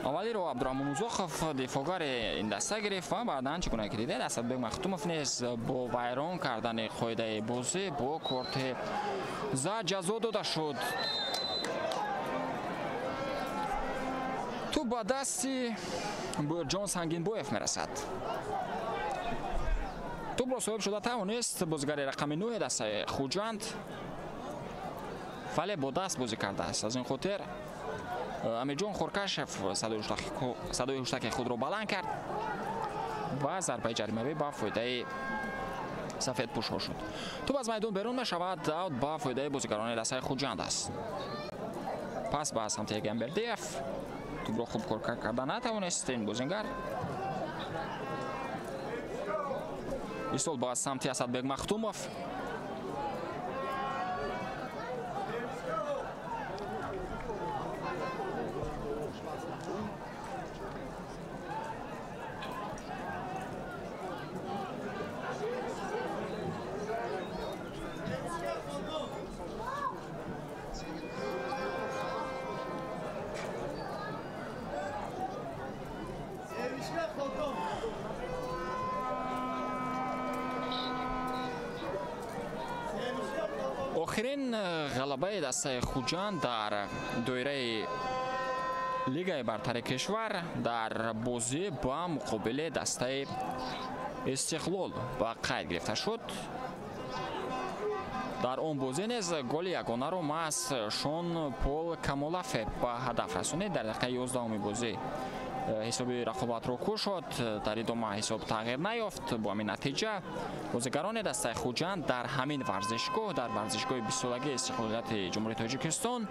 Аввалиро Абдурахмон Узохов дифогари ин даста гирифт ва баъдан чӣ гуна ки дидед, Асадбек Махтумов низ бо вайрон кардани қоидаи бозӣ бо корти зард ҷазо дода шуд. Тӯб ба дасти Буйрҷон Сангинбоев мерасад. Тӯбро соҳиб шуда тавонист бозигари рақами 9 дастаи Хуҷанд, вале бо даст бозӣ кардааст. Аз ин хотир Амирҷон Хоркашев садои ҳуштаки худро баланд кард ва зарбаи ҷаримавӣ ба фоидаи сафедпӯшҳо шуд. Тӯб аз майдон берун мешавад, аут ба фоидаи бозигарони дастаи Хуҷанд аст. Пас ба самти Эгамбердиев тӯбро хуб кор карда натавонист ин бозингар. Ирсол ба самти Асадбек Махтумов. Охирин ғалабаи дастаи Хуҷанд дар доираи лигаи бартари кишвар дар бозӣ ба муқобили дастаи Истиқлол ба қайд гирифта шуд. Дар он бозӣ низ голи ягонаро маҳз Шон Пол Камолафе ба ҳадаф расонид. Дар дақиқаи 11-уми бозӣ ҳисоби рақобатро кушод. Дар идома ҳисоб тағйир наёфт. Бо ҳамин натиҷа бозигарони дастаи Хуҷанд дар ҳамин варзишгоҳ, дар варзишгоҳи 20-солагии истиқлолияти Ҷумҳурии Тоҷикистон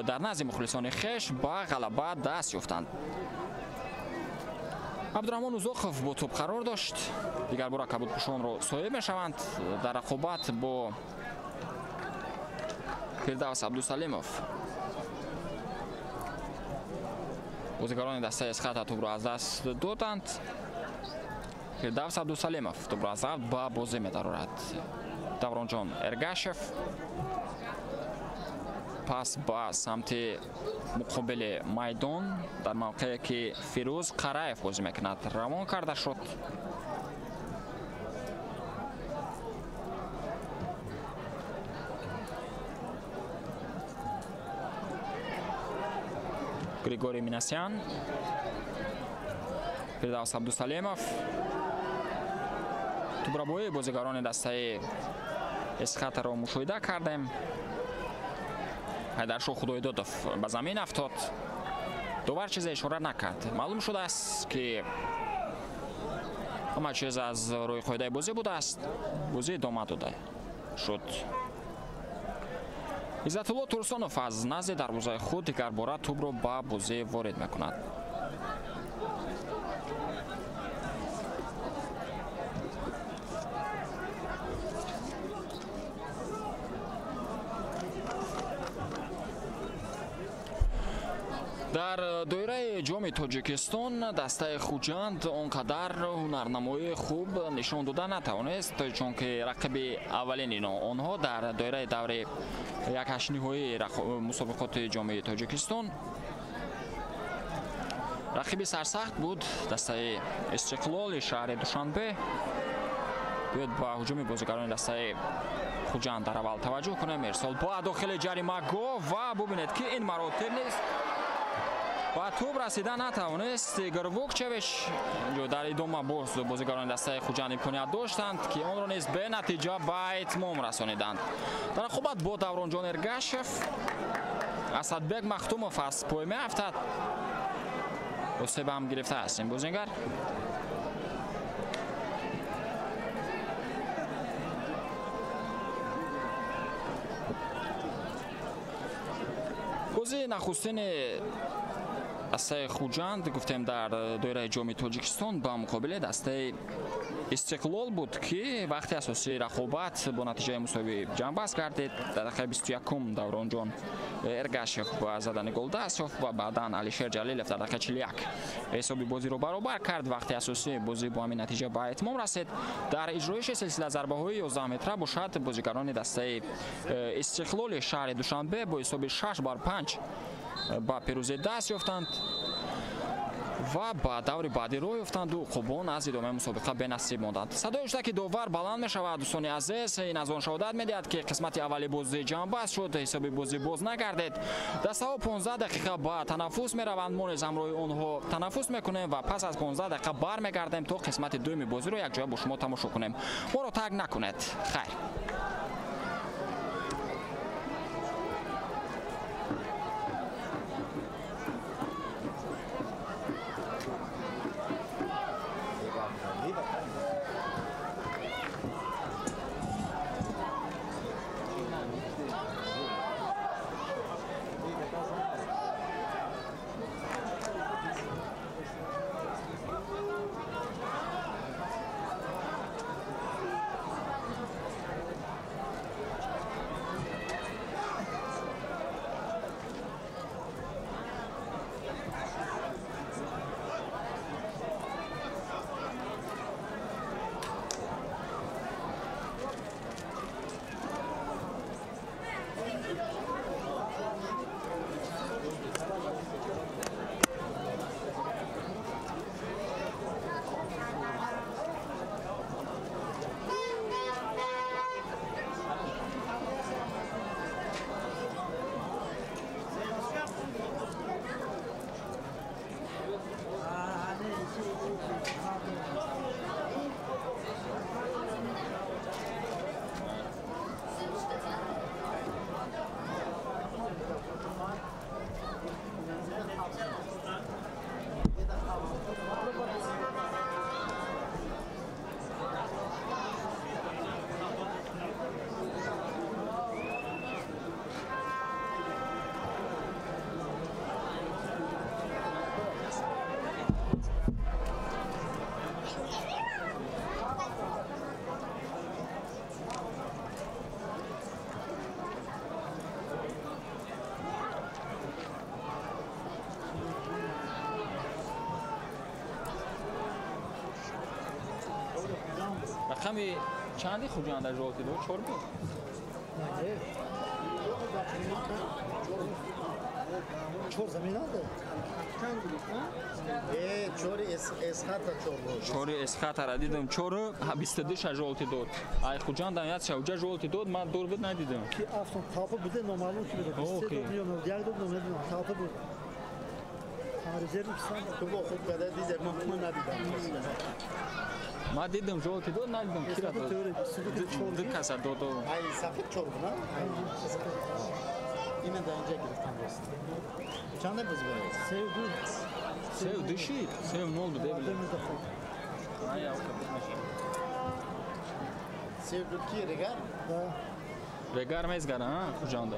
дар назди мухлисони хеш ба ғалаба даст ёфтанд. Абдураҳмон Узоқов бо тӯб қарор дошт. Дигар бора кабудпӯшонро соҳиб мешаванд. Дар рақобат бо Фирдавс Абдусалимов бозигарони дастаи Эсхата тӯбро аз даст доданд. Фирдавс Абдусалимов тӯбро аз авт ба бозӣ медарорад. Давронҷон Эргашев пас ба самти муқобили майдон дар мавқее ки Фирӯз Қараев бозӣ мекунад равон карда шуд. Григорий Минасян, Фирдавс Абдусалимов. Тӯбрабоии бозигарони дастаи Эсхатаро мушоҳида кардем. Ҳайдаршоҳ Худойдодов ба замин афтод. Довар чизе ишора накард. Маълум шудааст, ки ҳама чиз аз рӯи қоидаи бозӣ будааст. Бозӣ идома дода шуд. Иззатулло Турсонов аз назди дарвозаи худ дигарбора тӯбро ба бозӣ ворид мекунад. Дар доираи ҷоми Тоҷикистон дастаи Хуҷанд он қадар ҳунарнамоии хуб нишон дода натавонист, чунки рақиби аввалини онҳо дар доираи даври якҳаштниҳоии мусобиқоти ҷоми Тоҷикистон рақиби сарсахт буд дастаи Истиқлоли шаҳри Душанбе. Биёед ба ҳуҷуми бозигарони дастаи Хуҷанд дар аввал таваҷҷӯҳ кунем. Ирсол ба дохили ҷаримагоҳ ва бубинед, ки ин маротиб нест ба тӯб расида натавонист Игор Вукчевич. Дар идома боз бозигарони дастаи Хуҷанд имконият доштанд, ки онро низ бенатиҷа ба итмом расониданд. Дар рақобат бо Давронҷон Эргашев Асадбек Махтумов аз пой меафтад. Осеб ҳам гирифтааст ин бозингар. Бозии нахустини дастаи Хуҷанд гуфтем дар доираи ҷоми Тоҷикистон ба муқобили дастаи Истиқлол буд, ки вақти асосии рақобат бо натиҷаи мусовӣ ҷамъбаст гардид. Дар дақиқаи 21-ум Давронҷон Эргашев ба задани гол даст ёфт ва баъдан Алишер Ҷалилов дар дақиқаи 41 ҳисоби бозиро баробар кард. Вақти асосии бозӣ бо ҳамин натиҷа ба итмом расид. Дар иҷроиши силсила зарбаҳои 11 метра бошад бозигарони дастаи Истиқлоли шаҳри Душанбе бо ҳисоби 6-5 ба пирӯзӣ даст ёфтанд ва ба даври баъдӣ роҳ ёфтанду уқубон аз идомаи мусобиқа бенасиб монданд. Садои шуда ки довар баланд мешавад, дӯстони азиз, ин аз он шаҳодат медиҳад, ки қисмати аввали бозӣ ҷамъбаст шуд, ҳисоби бозӣ боз нагардид. Дастаҳо 15 дақиқа ба танаффус мераванд. Мо низ ҳамроҳи онҳо танаффус мекунем ва пас аз 15 дақиқа бармегардем, то қисмати дуюми бозиро якҷоя бо шумо тамошо кунем. Моро тарк накунед. Хайр. Рақами чанди Хуҷанда жолти дод? 4 буд? 4 заминанда. 4 эсхата 4 буд. 4 эсхатара дидам. 4 22 жолти дод. Ай Хуҷанда як шавҷа жолти дод, ман дур буд надидам. Ки афтон талпа буде номаълум ки буд. 23 дод, 1 дод намедонам. Талпа буд. Резерв писанд. Ту бо худ када дидем, ман надидам. Ман дидам жолти дод, надидам кира дод. Ду каса дод. Ай сафед 4 буд, на? Ина дар инҷа гирифтам рост. Чанде буз бояд? 3-2. 3-2 шид, 3-0 буд. 3-2 ки регар? Да. Регар мезгара, а, Хуҷанда.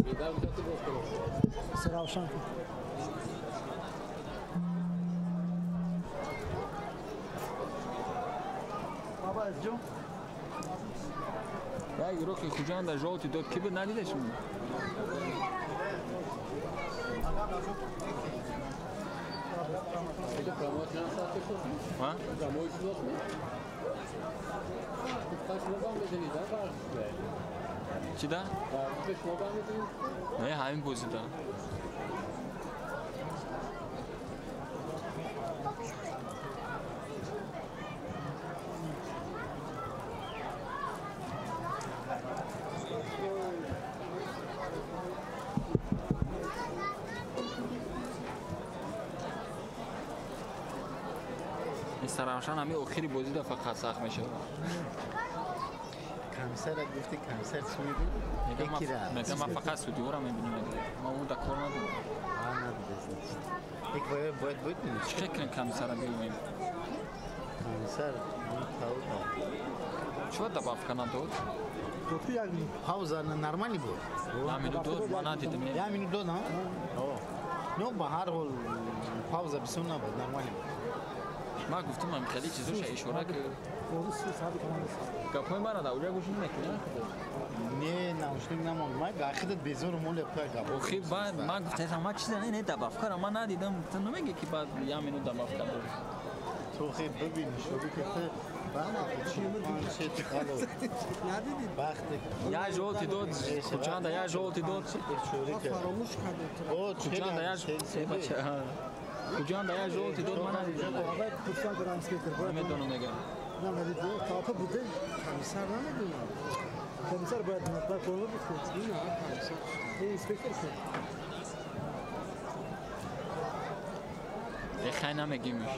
Регар куҷо боз кунад? Саравшан. Баба азҷон. Як игроки Хуҷанда жолти дод, ки буд надида шумо? Чӣ да? Не, ҳамин бозида. Саравшан ҳами охири бозида фақат сахт мешавад. Комиссара гуфти, комиссар чӣ мегӯяд? Мегӯям ман фақат судиёро мебинам. Ман он да кор надорам. Як бояд буд? Чӣ кунем комиссара бибинем? Комиссар Чӣ добавка надод? Дод як минут. Пауза нормальный буд? Як минут дод, ман надидам. Як минут дод, а? Ну, ба ҳар ҳол пауза бисёр набуд, нормальный буд. Ман гуфтам ҳам хеле чизоша ишора ки гапҳои мара дар оҷа гӯш намекунӣ? Не, наушник намонд. Ман ахидат безору моле пуя гап. Охи баъд ман гуфтам ман чиза не добавкара ман надидам. Ту намегӣ ки баъд як минут добавка дод. Ту хе бибини шоби ки ту як жолти дод, Хуҷанда як жолти дод. Хуҷанда як Хуҷанда як жолти дод, ман надидам. Намедонам мегам. Талпа буде? Комиссар намедонам. Комиссар бояд ба форма буд. Инспектор ки. Хай намегимш.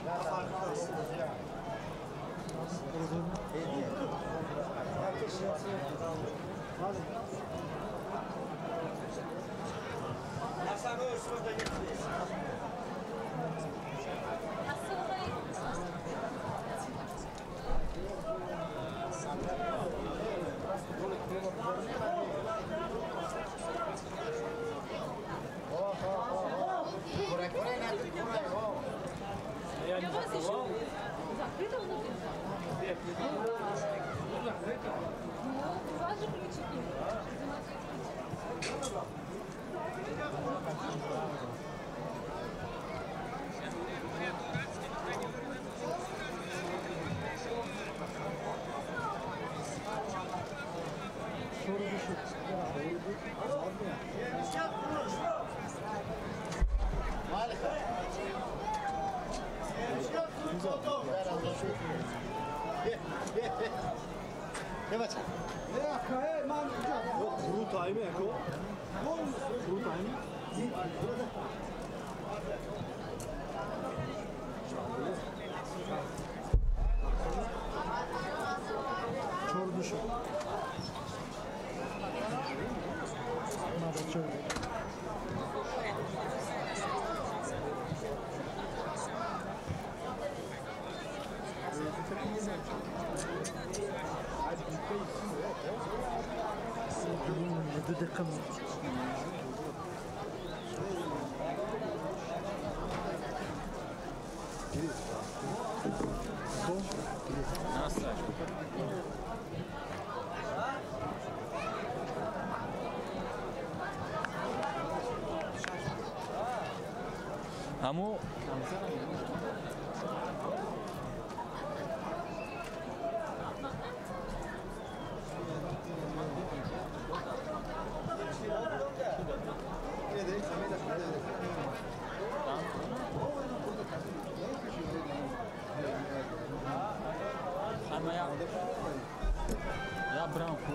Аммо Я бранку.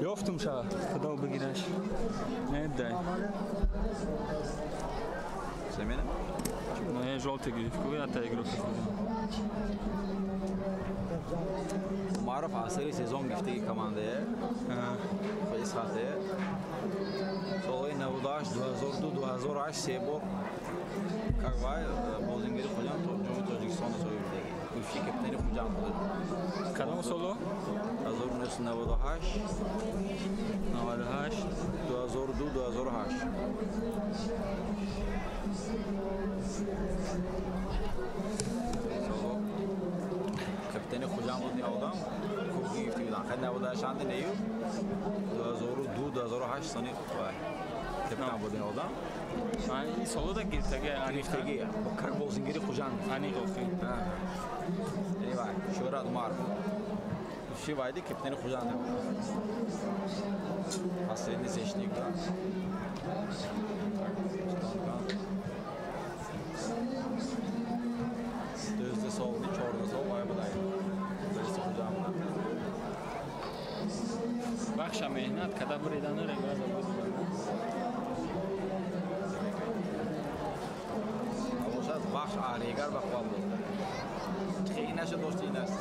Ёфтумша, худо бигираш. Не дай. Замена? Ну, я желтый гирифку, я та игрок. Умаров асари сезон гифтаги командае. Фейсхате. Солҳои 98, 2002, 2008 се бор как вай бозингари Хуҷанд ҷоми Тоҷикистонро соҳиб шудаги. Бывший капитани Хуҷанд буд. Кадом соло? 1998, 98, 2002, 2008. Соло капитани Хуҷанд буд ин одам, кубки гирифта будан. Хай 98 анде нею 2002, 2008 сони вай капитан буд ин одам. Ин соло да гирифтаги, гирифтаги. Как бозингари Хуҷанд. Аниқ охи. Яъне вай Шӯҳрат Умаров. Бывший вайди капитани Хуҷанд. Последний защитник, да? Дӯзда сол, чорда сол вай будай. Раиси Хуҷанд буда. Бахша меҳнат када буридану регаза буд. Бошад бахш регар ба қувват буд. Хеле наша дошти ин аст.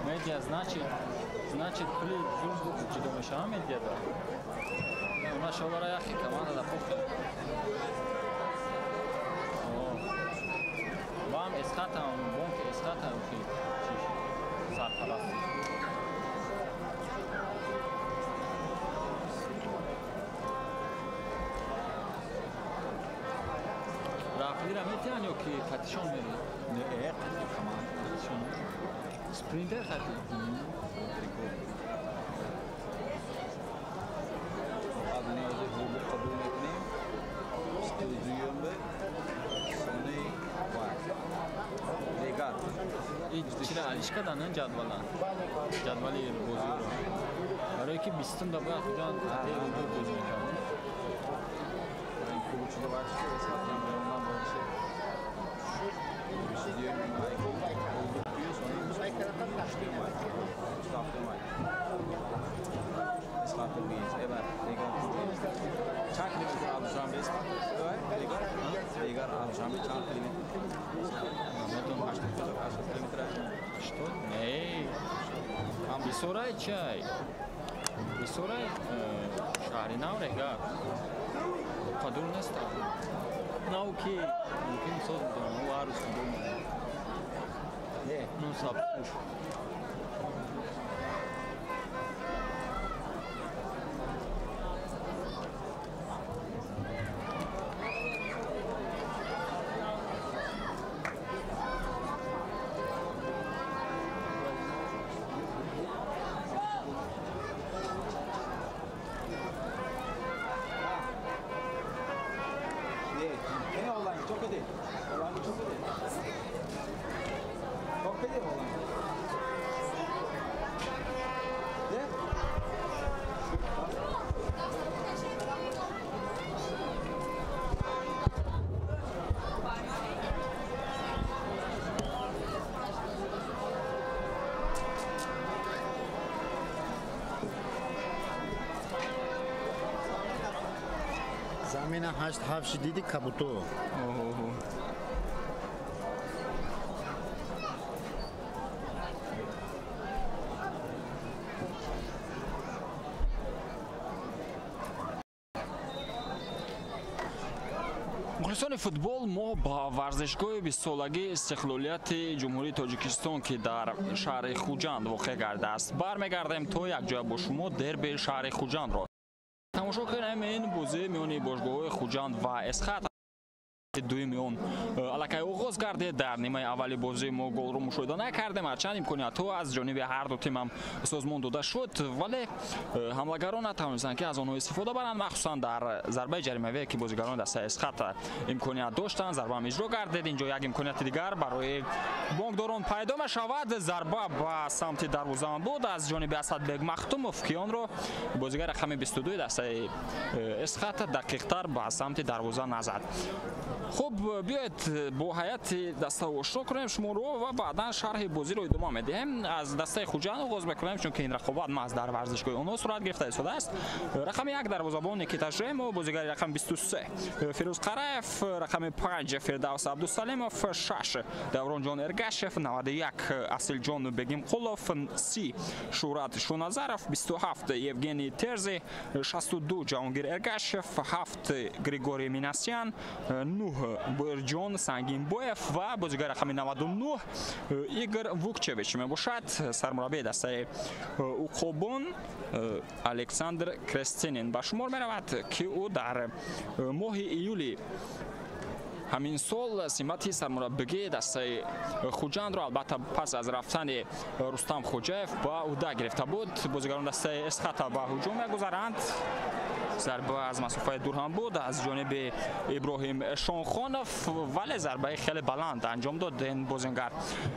Медиа значит пули зур ҷудо мешава медиа да. Она шовара яхи команда да похе. Бам эсхатам, бонк эсхатам ки чиш сарпараст. Рафлира метиан ё ки қатишон мери? Не, қати команда. Қатишон. Спринтер қати. Қабул мекунем. Студиюмбе. Сони вай. Регар. Чира алиш кардан ҷадвала? Ҷадвали бозиро. Барое ки бистум да бояд Хуҷанд ду бозӣ мекард. Клубчида вай шуд, Эсхатиам берундан бояд чанд километр аз Душанбе Регар аз Душанбе чанд километр? 80 километр. 80? Не. Бисорай чай. Бисорай шаҳри нав Регар. Қадур нест. Нав ки мумкин соз бидонам, ӯ ҳар рӯз футбол мекунад. Ну сабзпӯш. Замина 8-7 шидиди кабуто. Мухлисони футбол, мо ба варзишгоҳи бистсолагии истиқлолияти Ҷумҳурии Тоҷикистон, ки дар шаҳри Хуҷанд воқеъ гардааст, бармегардем то якҷоя бо шумо дерби шаҳри Хуҷандро тамошо кунем. Ин бозӣ миёни бошгоҳҳои Хуҷанд ва Эсхат дуюми он аллакай оғоз гардид. Дар нимаи аввали бозӣ мо голро мушоҳида накардем, ҳарчанд имкониятҳо аз ҷониби ҳар ду тим ҳам созмон дода шуд, вале ҳамлагарон натавонистанд, ки аз онҳо истифода баранд, махсусан дар зарбаи ҷаримавие, ки бозигарони дастаи Эсхат имконият доштанд. Зарбаам иҷро гардид. Инҷо як имконияти дигар барои бонкдорон пайдо мешавад. Зарба ба самти дарвозаам буд аз ҷониби Асадбек Махтумов, ки онро бозигар рақами 22 дастаи Эсхат дақиқтар ба самти дарвоза назад. Хуб, биёед бо ҳайати даста ошно кунем шуморо ва баъдан шарҳи бозиро идома медиҳем. Аз дастаи Хуҷанд оғоз мекунем, чунки ин рақобат маҳз дар варзишгоҳи онҳо сурат гирифта истодааст. Рақами 1 дарвозабон Никита Жемо, бозигари рақами 23 Фирӯз Қараев, рақами 5 Фирдавс Абдусалимов, 6 Давронҷон Эргашев, 91 Асилҷон Бегимқулов, 30 Шӯҳрат Шоназаров, 27 Евгений Терзи, 62 Ҷаҳонгир Эргашев, 7 Григорий Минасян, 9 Боирҷон Сангинбоев ва бозигари рақами 99 Игор Вукчевич мебошад. Сармураббии дастаи Уқобон Александр Крестинин ба шумор меравад, ки ӯ дар моҳи июли ҳамин сол симати сармураббигии дастаи Хуҷандро, албатта пас аз рафтани Рустам Хоҷаев, ба ӯҳда гирифта буд. Бозигарони дастаи Эсхата ба ҳуҷум мегузаранд. Зарба аз масофаи дур ҳам буд аз ҷониби Иброҳим Шонхонов, вале зарбаи хеле баланд анҷом дод ин бозингар.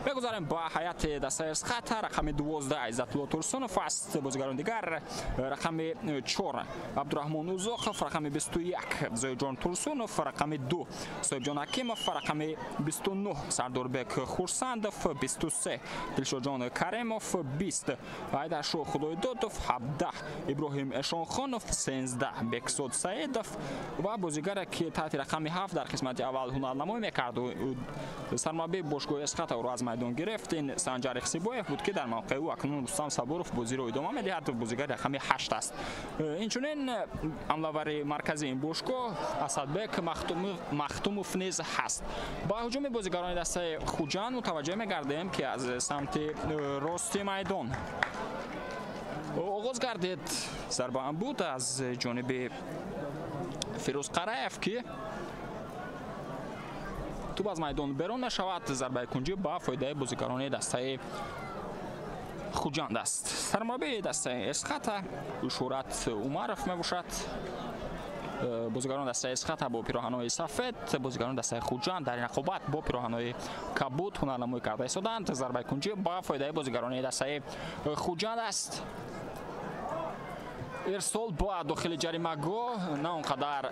Мегузарем ба ҳайати дастаи Эсхата. Рақами 12 Иззатулло Турсунов аст. Бозигарони дигар: рақами 4 Абдураҳмон Узоқов, рақами 21 Зоиҷон Турсунов, рақами 2 Соҳибҷон Ҳакимов, рақами 29 Сардорбек Хурсандов, 23 Дилшодҷон Каримов, 20 Айдаршоҳ Худойдодов, 17 Иброҳим Эшонхонов, 13 Бексод Саидов ва бозигаре ки таҳти рақами 7 дар қисмати аввал ҳунарнамоӣ мекард, сармураббии бошгоҳи Эсхата ӯро аз майдон гирифт, ин Санҷар Ихсибоев буд ки дар мавқеи ӯ акнун Рустам Сабуров бозиро идома медиҳад, бозигари рақами 8 аст. Инчунин ҳамлавари марказии ин бошгоҳ Асадбек Махтумов низ ҳаст. Ба ҳуҷуми бозигарони дастаи Хуҷанд мутаваҷҷеҳ мегардем, ки аз самти рости майдон оғоз гардид. Зарбаам буд аз ҷониби Фирӯз Қараев, ки тӯб аз майдон берун мешавад. Зарбаи кунҷӣ ба фоидаи бозигарони дастаи Хуҷанд аст. Сармураббии дастаи Эсхата Шӯҳрат Умаров мебошад. Бозигарони дастаи Эсхата бо пироҳанҳои сафед, бозигарони дастаи Хуҷанд дар ин рақобат бо пироҳанҳои кабуд ҳунарнамоӣ карда истоданд. Зарбаи кунҷӣ ба фоидаи бозигарони дастаи Хуҷанд аст. Ирсол ба дохили ҷаримагоҳ на он қадар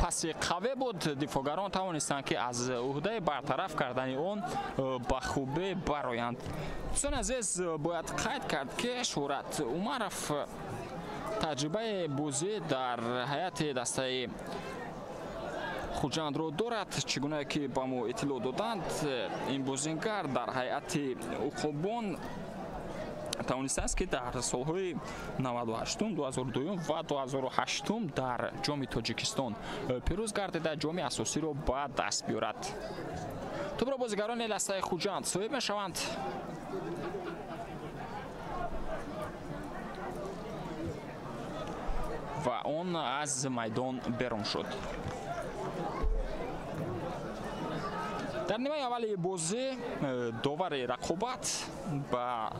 паси қавӣ буд. Дифоъгарон тавонистанд, ки аз уҳдаи бартараф кардани он ба хубӣ бароянд. Дӯстони азиз, бояд қайд кард, ки Шӯҳрат Умаров таҷрибаи бозӣ дар ҳайати дастаи Хуҷандро дорад. Чӣ гунае ки ба мо иттилоъ доданд, ин бозингар дар ҳайати Уқобон тавонистааст, ки дар солҳои 98, 2002 ва 2008 дар ҷоми Тоҷикистон пирӯз гардида ҷоми асосиро ба даст биёрад. Тӯбро бозигарони дастаи Хуҷанд соҳиб мешаванд. Ва он аз майдон берун шуд. Дар нимаи аввали бозӣ довари рақобат ба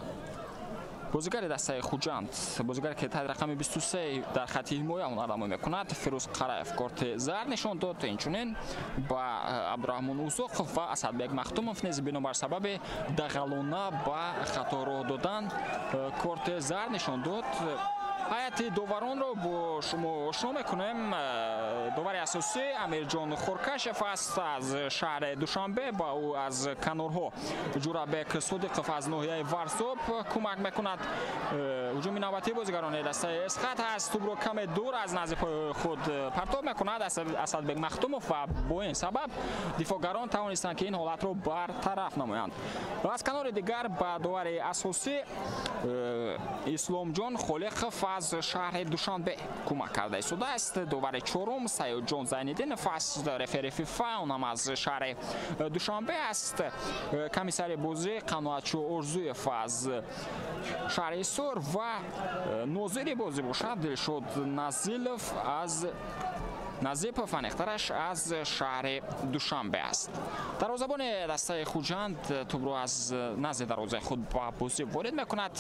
бозигари дастаи Хуҷанд, бозигаре ки таҳти рақами 23 дар хати ҳимоя ҳунарнамоӣ мекунад, Фирӯз Қараев корти зард нишон дод. Инчунин ба Абдураҳмон Узоқов ва Асадбек Махтумов низ бинобар сабаби дағалона ба хато роҳ додан корти зард нишон дод. Ҳайати доваронро бо шумо ошно мекунем. Довари асосӣ Амирҷон Хуркашев аст аз шаҳри Душанбе, ба ӯ аз канорҳо Ҷурабек Содиқов аз ноҳияи Варзоб кӯмак мекунад. Ҳуҷуми навбатии бозигарони дастаи Эсхат аст. Тӯбро каме дур аз назди пои худ партоб мекунад Асадбек Махтумов ва бо ин сабаб дифоъгарон тавонистанд, ки ин ҳолатро бартараф намоянд. Ва аз канори дигар ба довари асосӣ Исломҷон Холиқов аз шаҳри Душанбе кӯмак карда истодааст. Довари чорум Саёдҷон Зайниддинов аст, рефери ФИФА, онам аз шаҳри Душанбе аст. Комиссари бозӣ Қаноатшо Орзуев аз шаҳри Ҳисор ва нозири бозӣ бошад Дилшод Назилов аз Назипов, аниқтараш аз шаҳри Душанбе аст. Дарвозабони дастаи Хуҷанд тӯбро аз назди дарвозаи худ ба бозӣ ворид мекунад.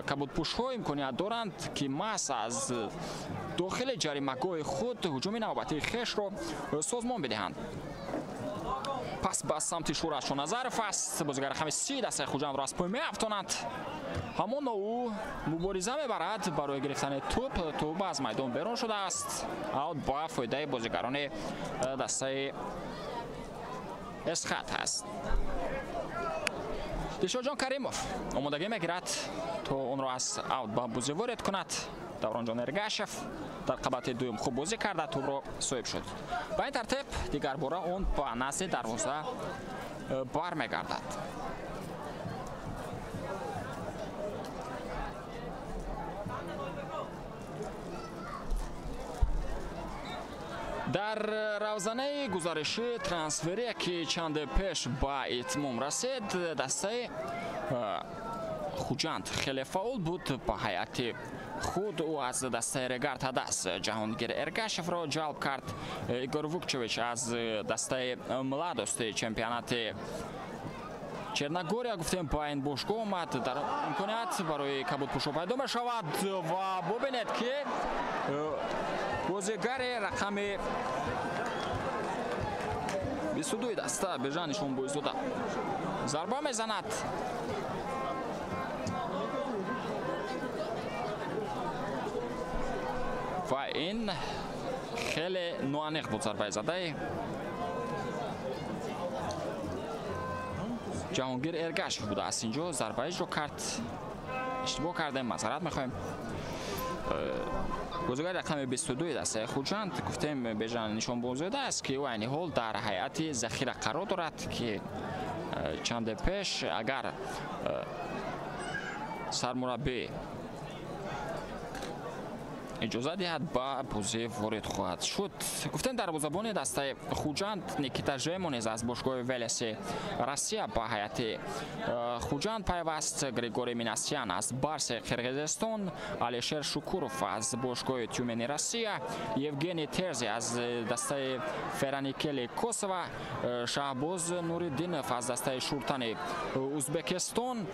Кабудпӯшҳо имконият доранд, ки маҳз аз дохили ҷаримагоҳи худ ҳуҷуми навбатии хешро созмон бидиҳанд. Пас ба самти Шӯҳрат Шоназаров аст. Бозигари рақами 30 дастаи Хуҷандро аз пой меафтонад. Ҳамоно ӯ мубориза мебарад барои гирифтани тӯб. Тӯб аз майдон берун шудааст. Аут ба фоидаи бозигарони дастаи Эсхат аст. Дилшодҷон Каримов омодагӣ мегирад, то онро аз аут ба бозӣ ворид кунад. Давронҷон Эргашев дар қабати дуюм хуб бозӣ карда, тӯбро соҳиб шуд. Ба ин тартиб дигар бора он ба назди дарвоза бармегардад. Дар равзанаи гузариши трансферие, ки чанде пеш ба итмом расид, дастаи Хуҷанд хеле фаъол буд. Ба ҳайати худ ӯ аз дастаи Регард Ҳадас Ҷаҳонгир Эргашевро ҷалб кард. Игор Вукчевич аз дастаи Младости чемпионати Черногория, гуфтем, ба ин бошгоҳ омад. Дар имконият барои кабудпӯшо пайдо мешавад ва бубинед, ки бозигари рақами 22 даста Бежан Нишонбойзода зарба мезанад. Ва ин хеле ноаниқ буд зарбаи задаи Ҷаҳонгир Эргашев будааст. Инҷо зарба иҷро кард. Иштибоҳ кардем, маъзарат мехоҳем. Бозигари рақами 22 дастаи Хуҷанд гуфтем Бежан Нишонбозода аст, ки ӯ айни ҳол дар ҳайати захира қарор дорад, ки чанде пеш агар сармураббӣ иҷоза диҳад ба бозӣ ворид хоҳад шуд. Гуфтем дарвозабони дастаи Хуҷанд Никита Жемо низ аз бошгоҳи Велеси Россия ба ҳайати Хуҷанд пайваст. Григорий Минасян аз Барси Қирғизистон, Алишер Шукуров аз бошгоҳи Тюмени Россия, Евгений Терзи аз дастаи Фераникели Косово, Шаҳбоз Нуриддинов аз дастаи Шуртани Узбекистон,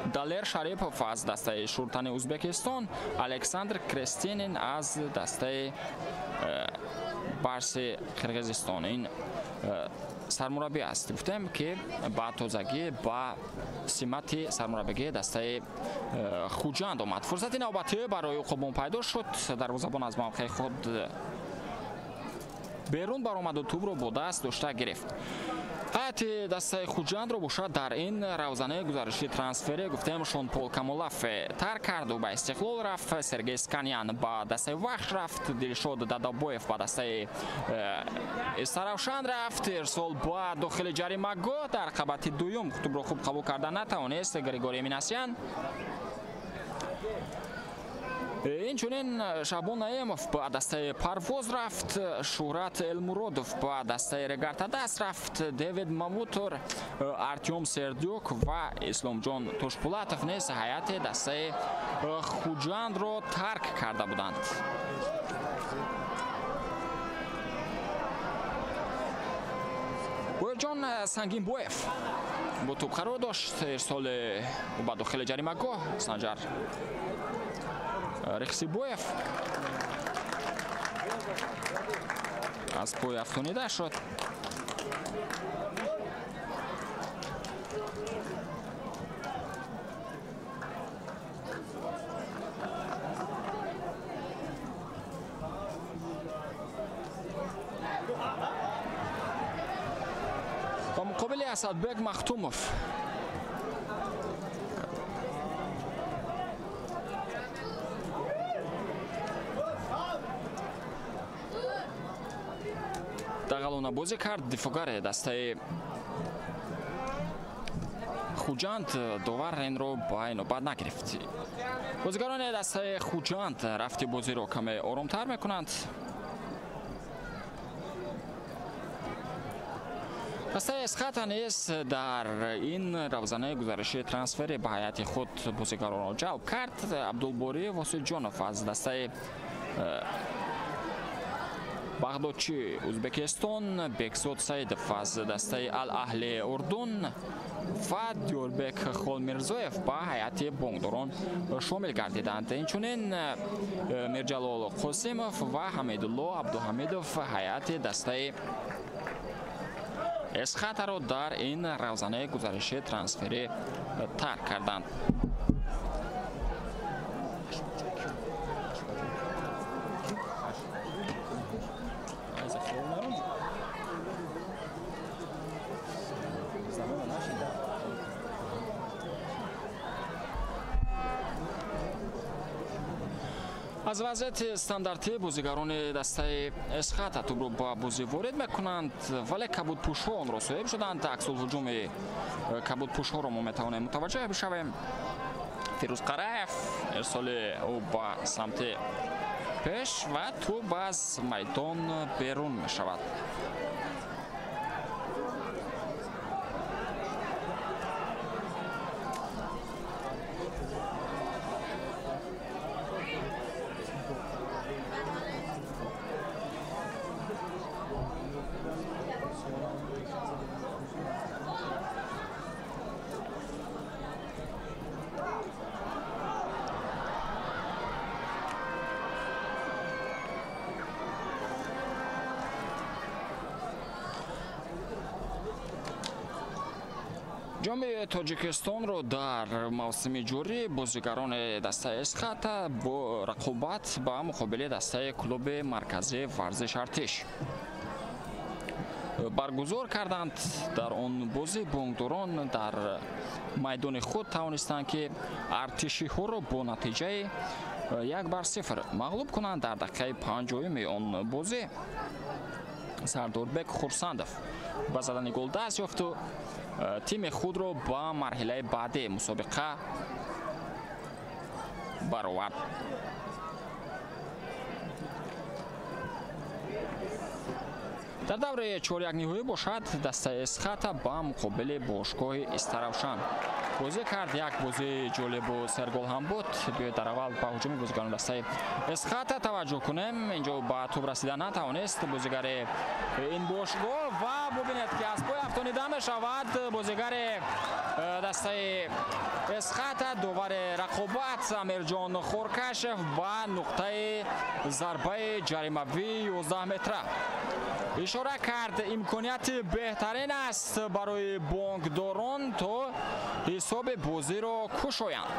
Далер Шарипов аз дастаи Шуртани Узбекистон, Александр Крестинин аз дастаи Барси Қирғизистон. Ин сармураббӣ аст. Гуфтем, ки ба тозагӣ ба симати сармураббигии дастаи Хуҷанд омад. Фурсати навбатӣ барои Уқобон пайдо шуд. Дарвозабон аз мавқеи худ берун баромаду тӯбро бо даст дошта гирифт. Ҳайати дастаи Хуҷандро бошад дар ин равзанаи гузариши трансферӣ гуфтем Шонпол Камолаф тарк карду ба Истиқлол рафт, Сергей Сканян ба дастаи Вахш рафт, Дилшод Дадабоев ба дастаи Истаравшан рафт. Ирсол ба дохили ҷаримагоҳ дар қабати дуюм тӯбро хуб қабул карда натавонист Григорий Минасян. Инчунин Шаҳбон Наимов ба дастаи Парвоз рафт, Шӯҳрат Элмуродов ба дастаи Регартадас рафт, Дэвид Мамутор, Артём Сердюк ва Исломҷон Тошпулатов низ ҳайати дастаи Хуҷандро тарк карда буданд. Боирҷон Сангинбоев бо тӯб қарор дошт. Ирсоли ба дохили ҷаримагоҳ Санҷар Рехсибоев аз пой афтонида шуд. Ба муқобили Асадбек Махтумов дағалона бозӣ кард. Дифоъгари дастаи Хуҷанд довар инро ба инобат нагирифт. Бозигарони дастаи Хуҷанд рафти бозиро каме оромтар мекунанд. Дастаи Эсхата низ дар ин равзанаи гузариши трансферӣ ба ҳайати худ бозигаронро ҷалб кард. Абдулборӣ Восиҷонов аз дастаи Бағдодчи Узбекистон, Бекзод Саидов аз дастаи Ал-Аҳли Урдун ва Диёрбек Холмирзоев ба ҳайати бонкдорон шомил гардиданд. Инчунин Мирҷалол Қосимов ва Ҳамидулло Абдуҳамидов ҳайати дастаи Эсхатаро дар ин равзанаи гузариши трансферӣ тарк карданд. Аз вазъияти стандартӣ бозигарони дастаи Эсхата тӯбро ба бозӣ ворид мекунанд, вале кабудпӯшҳо онро соҳиб шуданд. Аксулҳуҷуми кабудпӯшҳоро мо метавонем мутаваҷҷӯҳ бишавем. Фирӯз Қараев ирсоли ӯ ба самти пеш ва тӯб аз майдон берун мешавад. Ҷоми Тоҷикистонро дар мавсими ҷорӣ бозигарони дастаи Эсхата бо рақобат ба муқобили дастаи клуби марказии варзиш Артиш Баргузор карданд. Дар он бозӣ бонкдорон дар майдони худ тавонистанд, ки артишиҳоро бо натиҷаи 1-0 мағлуб кунанд. Дар дақиқаи 50-уми он бозӣ Сардорбек Хурсандов ба задани гол даст ёфту тими худро ба марҳилаи баъдии мусобиқа баровард. Дар давраи чорякниҳоӣ бошад, дастаи Эсхата ба муқобили бошгоҳи Истаравшан бозӣ кард. Як бозии ҷолибу сергол ҳам буд. Биёед дар аввал ба ҳуҷуми бозигарони дастаи Эсхата таваҷҷӯҳ кунем. Инҷо ба тӯб расида натавонист бозигари ин бошгоҳ ва бубинед, ки аз пой афтонида мешавад бозигари дастаи Эсхата. Довари рақобат Амирҷон Хоркашев ба нуқтаи зарбаи ҷаримавии 11 метра ишора кард. Имконияти беҳтарин аст барои бонкдорон то ҳисоби бозиро кушоянд.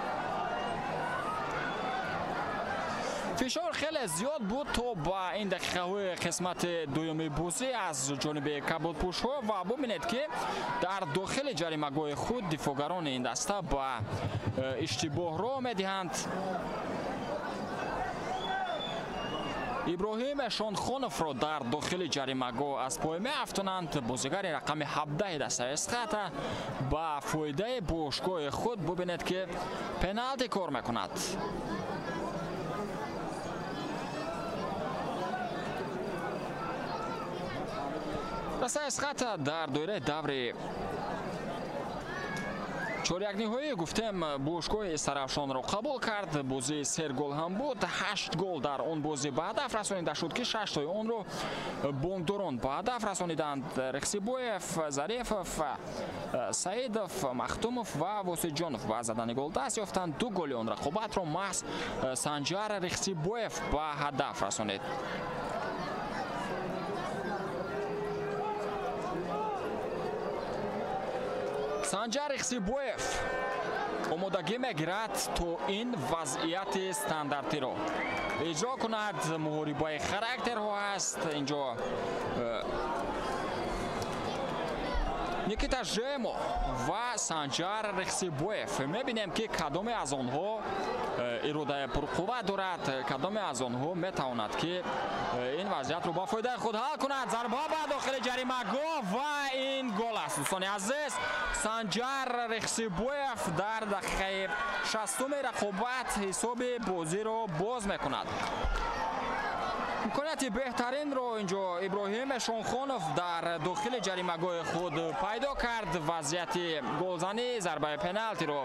Фишор хеле зиёд буд то ба ин дақиқаҳои қисмати дуюми бозӣ аз ҷониби кабудпӯшҳо ва бубинед, ки дар дохили ҷаримагоҳи худ дифоъгарони ин даста ба иштибоҳ роҳ медиҳанд. Иброҳим Эшонхоновро дар дохили ҷаримагоҳ аз пой меафтонанд. Бозигари рақами 17 дастаи Эсхата ба фоидаи бошгоҳи худ бубинед, ки пеналти кор мекунад. Дастаи Эсхата дар доираи даври чорякниҳоӣ гуфтем бошгоҳи Истаравшонро қабул кард. Бозии сергол ҳам буд. 8 гол дар он бозӣ ба ҳадаф расонида шуд, ки 6тои онро бонкдорон ба ҳадаф расониданд. Рехсибоев, Зарифов, Саидов, Махтумов ва Восиҷонов ба задани гол даст ёфтанд. 2 голи он рақобатро маҳз Санҷар Рехсибоев ба ҳадаф расонид. Санҷар Рехсибоев омодагӣ мегирад то ин вазъияти стандартиро иҷро кунад. Муҳорибаи характерҳо ҳаст. Инҷо Никита Жемо ва Санҷар Рехсибоев. Мебинем, ки кадоме аз онҳо иродаи пурқувват дорад, кадоме аз онҳо метавонад, ки ин вазъиятро ба фоидаи худ ҳал кунад. Зарба ба дохили ҷаримагоҳ ва ин гол аст. Дӯстони азиз, Санҷар Рехсибоев дар дақиқаи 60-уми рақобат ҳисоби бозиро боз мекунад. Имконияти беҳтаринро инҷо Иброҳим Эшонхонов дар дохили ҷаримагоҳи худ пайдо кард. Вазъияти голзанӣ зарбаи пеналтиро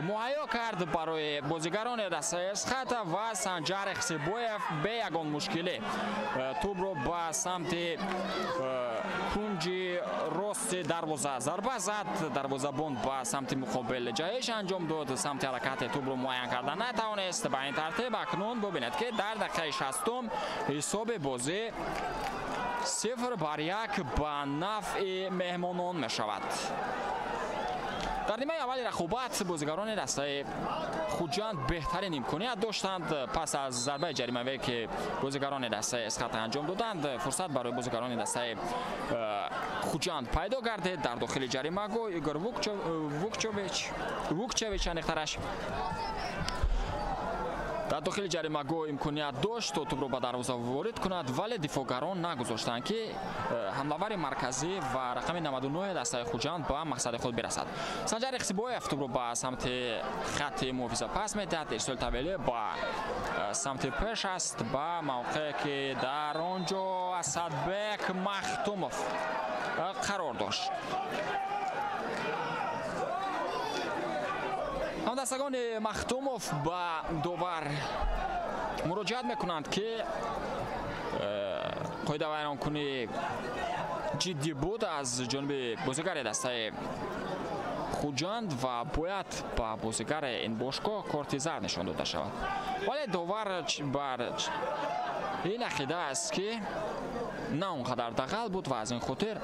муҳайё кард барои бозигарони дастаи Эсхата ва Санҷар Рехсибоев бе ягон мушкилӣ тӯбро ба самти кунҷи рости дарвоза зарба зад. Дарвозабон ба самти муқобил ҷаҳиш анҷом дод. Самти ҳаракати тӯбро муайян карда натавонист. Ба ин тартиб акнун бубинед, ки дар дақиқаи 60-ум ҳисоби бозӣ 0-1 ба нафъи меҳмонон мешавад. Дар нимаи аввали рақобат бозигарони дастаи Хуҷанд беҳтарин имконият доштанд. Пас аз зарбаи ҷаримавие, ки бозигарони дастаи Эсхата анҷом доданд, фурсат барои бозигарони дастаи Хуҷанд пайдо гардид. Дар дохили ҷаримагоҳ Игор Вукчевич аниқтараш дар дохили ҷаримагоҳ имконият дошт то тӯбро ба дарвоза ворид кунад, вале дифоъгарон нагузоштанд, ки ҳамлавари марказӣ ва рақами 99 дастаи Хуҷанд ба мақсади худ бирасад. Санҷар Рехсибоев тӯбро ба самти хатти муҳофиза пас медиҳад. Ирсоли тавелӣ ба самти пеш аст, ба мавқее ки дар он ҷо Асадбек Махтумов қарор дошт. Ҳамдастагони Махтумов ба довар муроҷиат мекунанд, ки қоидавайронкунии ҷиддӣ буд аз ҷониби бозигари дастаи Хуҷанд ва бояд ба бозигари ин бошгоҳ корти зард нишон дода шавад. Вале довар бар ин ақида аст, ки на он қадар дағал буд ва аз ин хотир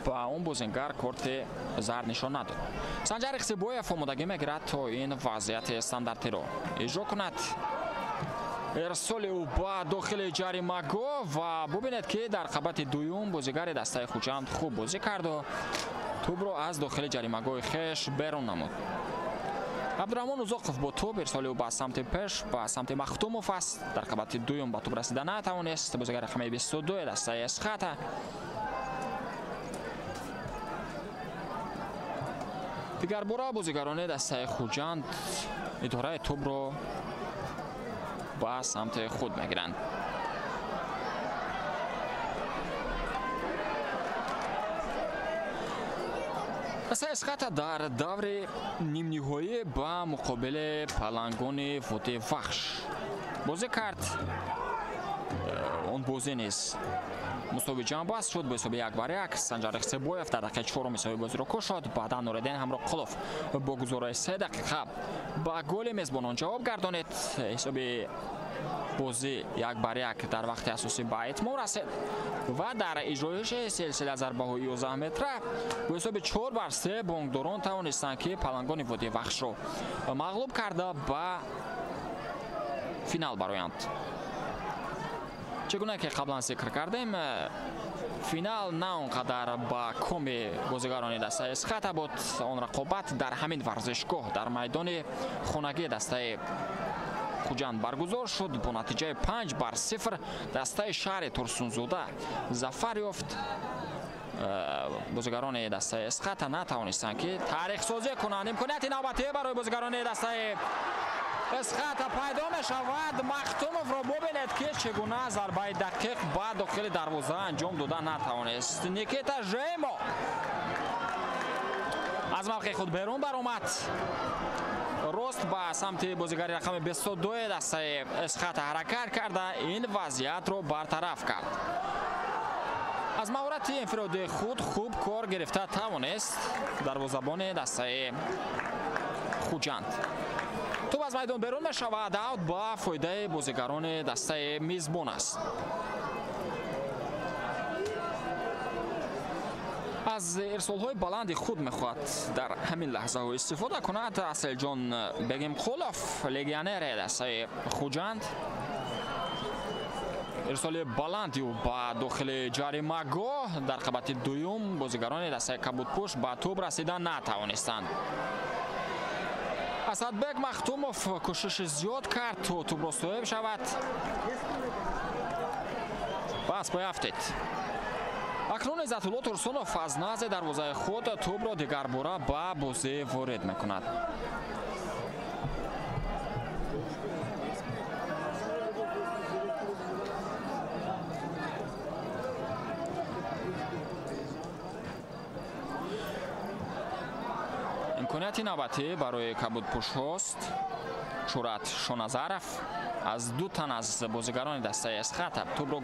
ба он бозингар корти зард нишон надод. Санҷар Рехсибоев омодагӣ мегирад то ин вазъияти стандартиро иҷро кунад. Ирсоли ӯ ба дохили ҷаримагоҳ ва бубинед, ки дар қабати дуюм бозигари дастаи Хуҷанд хуб бозӣ карду тӯбро аз дохили ҷаримагоҳи хеш берун намуд. Абдураҳмон Узоқов бо тӯб, ирсоли ӯ ба самти пеш, ба самти Махтумов аст. Дар қабати дуюм ба тӯб расида натавонист бозигари рақами 22 дастаи Эсхата. Дигарбора бозигарони дастаи Хуҷанд идораи тӯбро ба самти худ мегиранд. Дастаи Эсхата дар даври нимниҳоӣ ба муқобили палангони Водии Вахш бозӣ кард. Он бозӣ низ мусови ҷанбаст шуд бо ҳисоби 1-1. Санҷар Ихсибоев дар дақиқаи чорум ҳисоби бозиро кушод. Баъдан Нуриддин Ҳамроқулов бо гузораи 3 дақиқа ба голи мезбонон ҷавоб гардонид. Ҳисоби бозӣ 1-1 дар вақти асосӣ ба итмом расид ва дар иҷроиши силсила зарбаҳои 11 метра бо ҳисоби 4-3 бонкдорон тавонистанд, ки палангони Водии Вахшро мағлуб карда ба финал бароянд. Чӣ гуна ки қаблан зикр кардем, финал на он қадар ба коми бозигарони дастаи Эсхата буд. Он рақобат дар ҳамин варзишгоҳ дар майдони хонагии дастаи Хуҷанд баргузор шуд. Бо натиҷаи 5-0 дастаи шаҳри Турсунзода зафар ёфт. Бозигарони дастаи Эсхата натавонистанд, ки таърихсозӣ кунанд. Имконияти навбатӣ барои бозигарони дастаи Эсхата пайдо мешавад. Махтумовро бубинед, ки чӣ гуна зарбаи дақиқ ба дохили дарвоза анҷом дода натавонист. Никита Жемо аз мавқеи худ берун баромад, рост ба самти бозигари рақами 22 дастаи Эсхата ҳаракат карда ин вазъиятро бартараф кард. Аз маҳорати инфиродии худ хуб кор гирифта тавонист дарвозабони дастаи Хуҷанд. Тӯб аз майдон берун мешавад, аут ба фоидаи бозигарони дастаи мизбон аст. Аз ирсолҳои баланди худ мехоҳад дар ҳамин лаҳзаҳо истифода кунад Аселҷон Бегимқулов, легионери дастаи Хуҷанд. Ирсоли баланди ӯ ба дохили ҷаримагоҳ. Дар қабати дуюм бозигарони дастаи кабудпӯш ба тӯб расида натавонистанд. Асадбек Махтумов кӯшиши зиёд кард то тӯбро соҳиб шавад. Пас пой афтид. Акнун Иззатулло Турсунов аз назди дарвозаи худ тӯбро дигарбора ба бозӣ ворид мекунад. Имконияти навбатӣ барои кабудпӯшҳост. Шӯрат Шоназаров аз ду тан аз бозигарони дастаи Эсхата тӯбро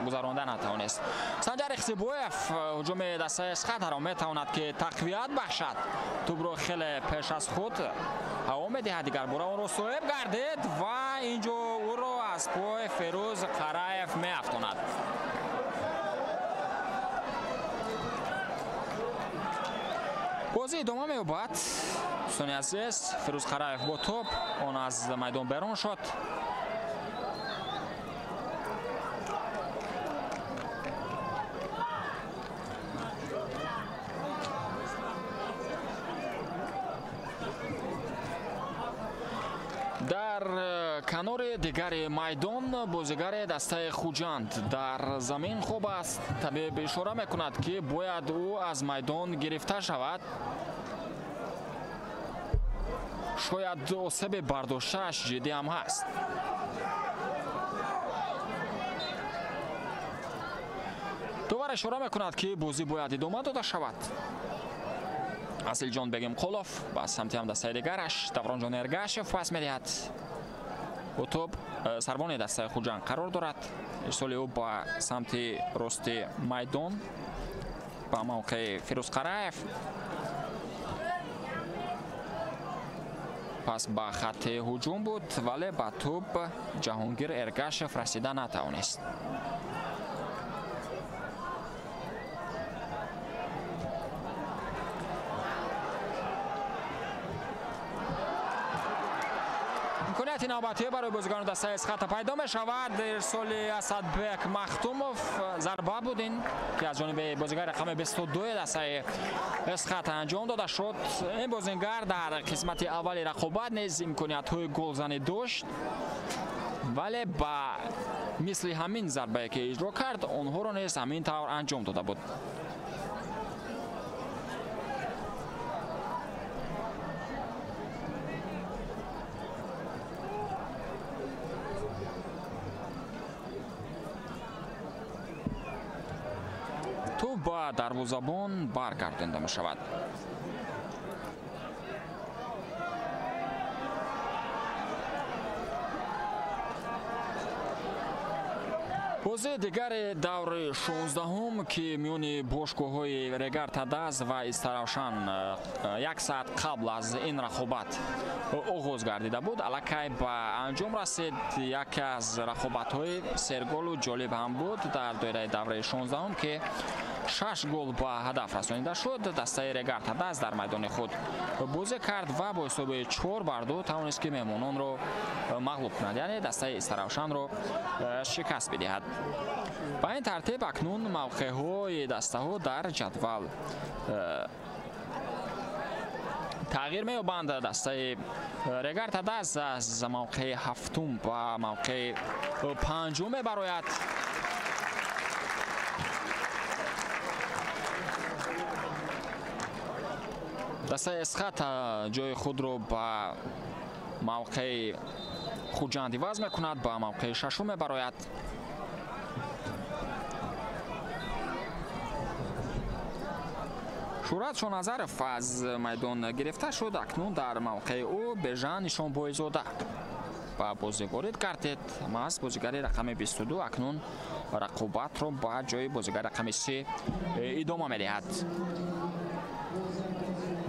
гузаронда натавонист. Санҷар Ихсибоев ҳуҷуми дастаи Эсхатаро метавонад, ки тақвият бахшад. Тӯбро хеле пеш аз худ ҳаво медиҳад, дигарбора онро соҳиб гардид ва инҷо ӯро аз пой Ферӯз Қараев меафтонад. Бозӣ идома меёбад. Дӯстони азиз, Фирӯз Қараев бо тӯб, он аз майдон берун шуд. Дар канори дигари майдон бозигари дастаи Хуҷанд дар замин хоб аст. Табиб ишора мекунад, ки бояд ӯ аз майдон гирифта шавад. Шояд осеби бардоштааш ҷиддӣ ҳам ҳаст. Довар ишора мекунад, ки бозӣ бояд идома дода шавад. Асилҷон Бегимқулов ба самти ҳамдастаи дигараш Давронҷон Эргашев пас медиҳад. Бо тӯб сарбони дастаи Хуҷанд қарор дорад. Ирсоли ӯ ба самти рости майдон ба мавқеи Фирӯз Қараев. Пас ба хатти ҳуҷум буд, вале ба тӯб Ҷаҳонгир Эргашев расида натавонист. Имконияти навбатӣ барои бозигарони дастаи Эсхата пайдо мешавад. Ирсоли Асадбек Махтумов зарба буд ин, ки аз ҷониби бозигари рақами 22 дастаи Эсхата анҷом дода шуд. Ин бозингар дар қисмати аввали рақобат низ имкониятҳои голзанӣ дошт, вале ба мисли ҳамин зарбае ки иҷро кард, онҳоро низ ҳамин тавр анҷом дода буд. Тӯб ба дарвозабон баргардонда мешавад. Бозии дигари даври 16-ум, ки миёни бошгоҳҳои Регар Тадаз ва Истаравшан як саат қабл аз ин рақобат оғоз гардида буд, аллакай ба анҷом расид. Яке аз рақобатҳои серголу ҷолиб ҳам буд дар доираи давраи 16-ум, ки 6 гол ба ҳадаф расонида шуд. Дастаи Регар Тадаз дар майдони худ бозӣ кард ва бо ҳисоби 4-2 тавонист, ки меҳмононро мағлуб кунад, яъне дастаи Истаравшанро шикаст бидиҳад. Ба ин тартиб акнун мавқеъҳои дастаҳо дар ҷадвал тағйир меёбанд. Дастаи Регар Тадаз аз мавқеи ҳафтум ба мавқеи панҷум мебарояд. Дастаи Эсхата ҷои худро ба мавқеи Хуҷанд иваз мекунад, ба мавқеи шашум мебарояд. Шӯҳрат Шоназаров аз майдон гирифта шуд. Акнун дар мавқеи ӯ Бежан Нишонбойзода ба бозӣ ворид гардид. Маҳз бозигари рақами 22 акнун рақобатро ба ҷои бозигари рақами 3 идома медиҳад.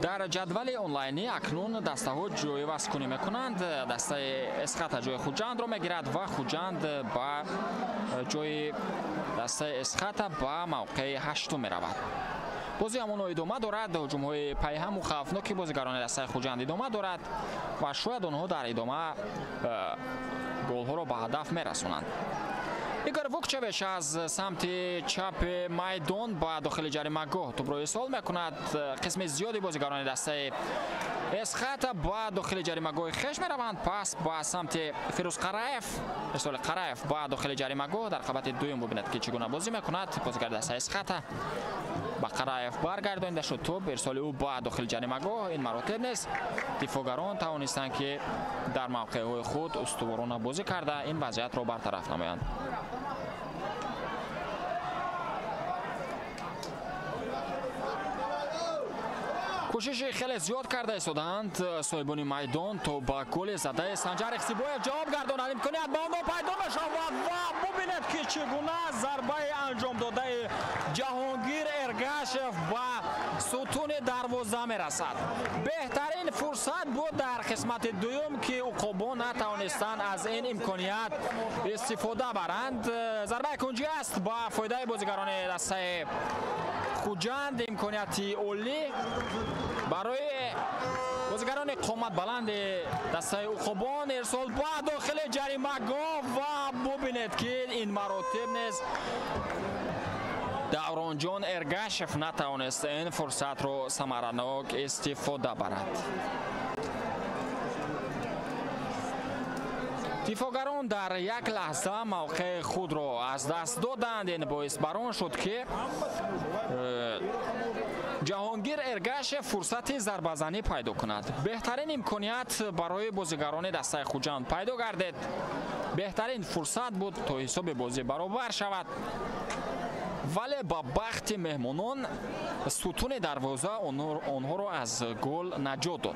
Дар ҷадвали онлайнӣ акнун дастаҳо ҷойивазкунӣ мекунанд. Дастаи Эсхата ҷои Хуҷандро мегирад ва Хуҷанд ба ҷои дастаи Эсхата ба мавқеи ҳаштум меравад. Бозӣ ҳамоно идома дорад. Ҳуҷумҳои пайҳаму хавфноки бозигарони дастаи Хуҷанд идома дорад ва шояд онҳо дар идома голҳоро ба ҳадаф мерасонанд. Игор Вукчевич аз самти чапи майдон ба дохили ҷаримагоҳ тӯбро ирсол мекунад. Қисми зиёди бозигарони дастаи Эсхата ба дохили ҷаримагоҳи хеш мераванд. Пас ба самти Фирӯз Қараев, ирсоли Қараев ба дохили ҷаримагоҳ дар қабати дуюм. Бубинед, ки чӣ гуна бозӣ мекунад бозигари дастаи Эсхата. Ба Қараев баргардонида шуд тӯб, ирсоли ӯ ба дохили ҷаримагоҳ. Ин маротиб нест. Дифоъгарон тавонистанд, ки дар мавқеъҳои худ устуворона бозӣ карда ин вазъиятро бартараф намоянд. Кӯшиши хеле зиёд карда истодаанд соҳибони майдон то ба голи задаи Санҷар Ихсибоев ҷавоб гардонанд. Имконият ба онҳо пайдо мешавад ва бубинед, ки чӣ гуна зарбаи анҷомдодаи Ҷаҳонгир Эргашев ба сутуни дарвоза мерасад. Беҳтарин фурсат буд дар қисмати дуюм, ки уқобон натавонистанд аз ин имконият истифода баранд. Зарбаи кунҷӣ аст ба фоидаи бозигарони дастаи Хуҷанд. Имконияти олӣ барои бозигарони қоматбаланди дастаи уқобон. Ирсол ба дохили ҷаримагоҳ ва бубинед, ки ин маротиб низ Давронҷон Эргашев натавонист ин фурсатро самаранок истифода барад. Дифоъгарон дар як лаҳза мавқеи худро аз даст доданд. Ин боис бар он шуд, ки Ҷаҳонгир Эргашев фурсати зарбазанӣ пайдо кунад. Беҳтарин имконият барои бозигарони дастаи Хуҷанд пайдо гардид. Беҳтарин фурсат буд то ҳисоби бозӣ баробар шавад, вале ба бахти меҳмонон сутуни дарвоза онҳоро аз гол наҷот дод.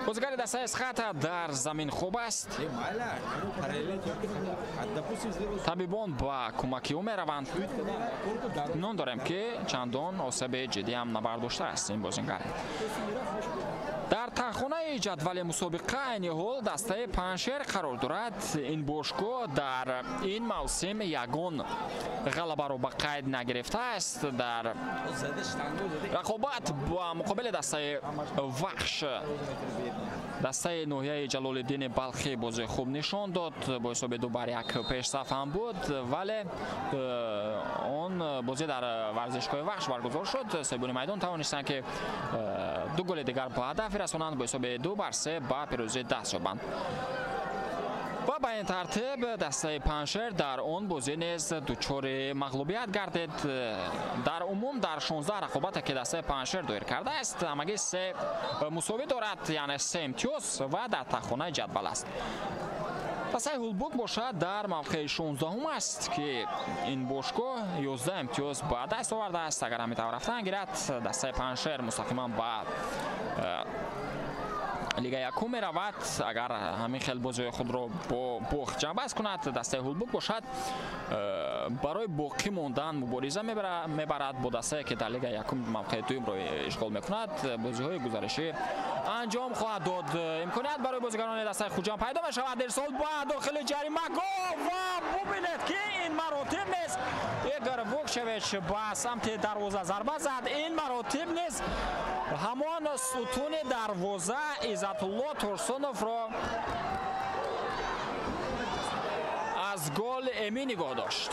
Бозигари дастаи Эсхата дар замин хоб аст. Табибон ба кӯмаки ӯ мераванд. Нон дорем, ки чандон осеби ҷиддӣ ҳам набардоштааст ин бозингар. Дар тахонаи ҷадвали мусобиқа айни ҳол дастаи Панҷшер қарор дорад. Ин бошгоҳ дар ин мавсим ягон ғалабаро ба қайд нагирифтааст. Дар рақобат ба муқобили дастаи Вахш, дастаи ноҳияи Ҷалолиддини Балхӣ бозии хуб нишон дод, бо ҳисоби 2-1 пешсаф ҳам буд, вале он бозӣ дар варзишгоҳи Вахш баргузор шуд. Соҳибони майдон тавонистанд, ки ду голи дигар ба ҳадаф расонанд, бо ҳисоби 2-3 ба пирӯзӣ даст ёбанд. Ва ба ин тартиб дастаи Панҷшер дар он бозӣ низ дучори мағлубият гардид. Дар умум дар 16 рақобате, ки дастаи Панҷшер доир кардааст, ҳамагӣ 3 мусовӣ дорад, яъне 3 имтиёз ва дар тахонаи ҷадвал аст. Дастаи Ҳулбук бошад дар мавқеи 16-ум аст, ки ин бошгоҳ 11 имтиёз ба даст овардааст. Агар ҳамин тавр рафтан гирад, дастаи Панҷшер мустақиман ба Лига якум меравад. Агар ҳамин хел бозиҳои худро бо бохт ҷамъбаст кунад, дастаи Ҳулбук бошад барои боқӣ мондан мубориза мебарад бо дастае, ки дар Лига якум мавқеи дуюмро ишғол мекунад. Бозиҳои гузаришӣ анҷом хоҳад дод. Имконият барои бозигарони дастаи Хуҷанд пайдо мешавад. Ирсол ба дохили ҷаримагоҳ ва бубинед, ки ин маротиб низ Игор Вукчевич ба самти дарвоза зарба зад. Ин маротиб низ ҳамон сутуни дарвоза Иззатулло Турсуновро аз гол эмин нигоҳ дошт.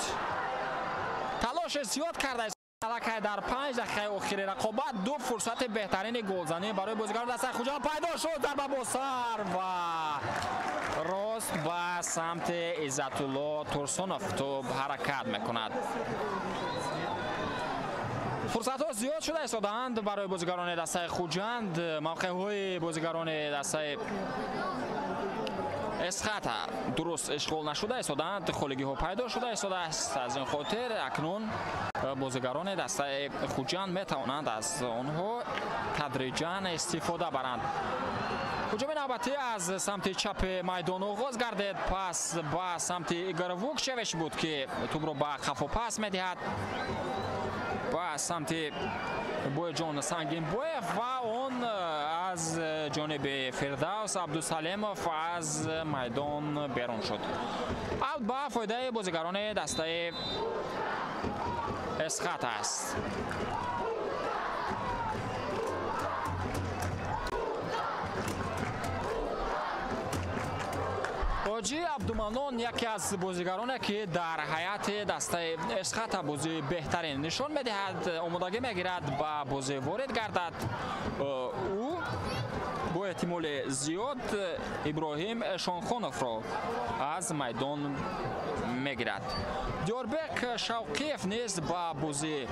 Талоши зиёд карда аллакай дар 5 дақиқаи охири рақобат ду фурсати беҳтарини голзанӣ барои бозигарони дастаи Хуҷанд пайдо шуд. Зарба бо сар ва рост ба самти Иззатулло Турсунов тӯб ҳаракат мекунад. Фурсатҳо зиёд шуда истодаанд барои бозигарони дастаи Хуҷанд. Мавқеъҳои бозигарони дастаи Эсхата дуруст ишғол нашуда истодаанд, холигиҳо пайдо шуда истодааст. Аз ин хотир акнун бозигарони дастаи Хуҷанд метавонанд аз онҳо тадриҷан истифода баранд. Ҳуҷуми навбатӣ аз самти чапи майдон оғоз гардид. Пас ба самти Игор Вукчевич буд, ки тӯбро ба қафо пас медиҳад ба самти Бояҷон Сангинбоев ва он аз ҷониби Фирдавс Абдусалемов аз майдон берун шуд. Аут ба фоидаи бозигарони дастаи Эсхата аст. Ҳоҷӣ Абдуманон яке аз бозигароне, ки дар ҳайати дастаи Эсхата бозии беҳтарин нишон медиҳад, омодагӣ мегирад ба бозӣ ворид гардад. Ӯ бо эҳтимоли зиёд Иброҳим Эшонхоновро аз майдон мегирад. Диёрбек Шавқиев низ ба бозӣ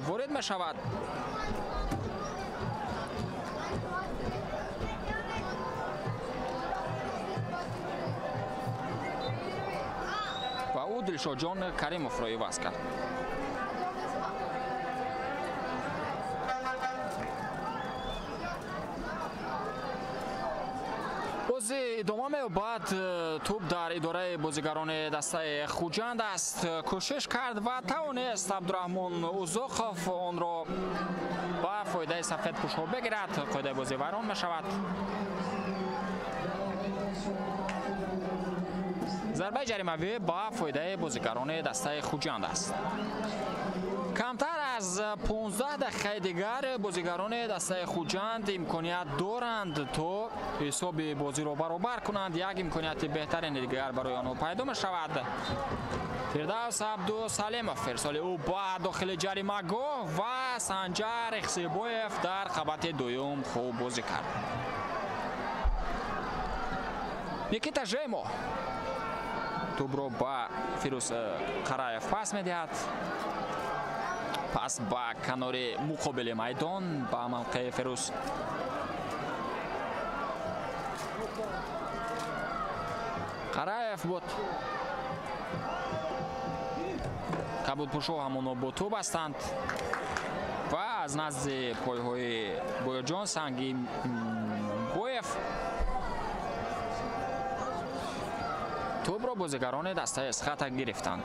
ворид мешавад. Ва ӯ Дилшодҷон Каримовро иваз кард. Бозӣ идома меёбад. Тӯб дар идораи бозигарони дастаи Хуҷанд аст. Кӯшиш кард ва тавонист Абдураҳмон Узоқов онро ба фоидаи сафедпӯшҳо бигирад. Қоидаи бозӣ вайрон мешавад. Зарбаи ҷаримавӣ ба фоидаи бозигарони дастаи Хуҷанд аст. Камтар аз 15 дақиқаи дигар бозигарони дастаи Хуҷанд имконият доранд то ҳисоби бозиро баробар кунанд. Як имконияти беҳтарини дигар барои онҳо пайдо мешавад. Фирдавс Абдусалемов ирсоли ӯ ба дохили ҷаримагоҳ ва Санҷар Ихсибоев дар қабати дуюм хуб бозӣ кард. Никита Жемо тӯбро ба Фирӯз Қараев пас медиҳад. Пас ба канори муқобили майдон ба мавқеи Фирӯз Қараев буд. Кабудпӯшҳо ҳамоно бо тӯб ҳастанд ва аз назди пойҳои Бояҷон Сангинбоев Ихсибоев. Тӯбро бозигарони дастаи Эсхата гирифтанд.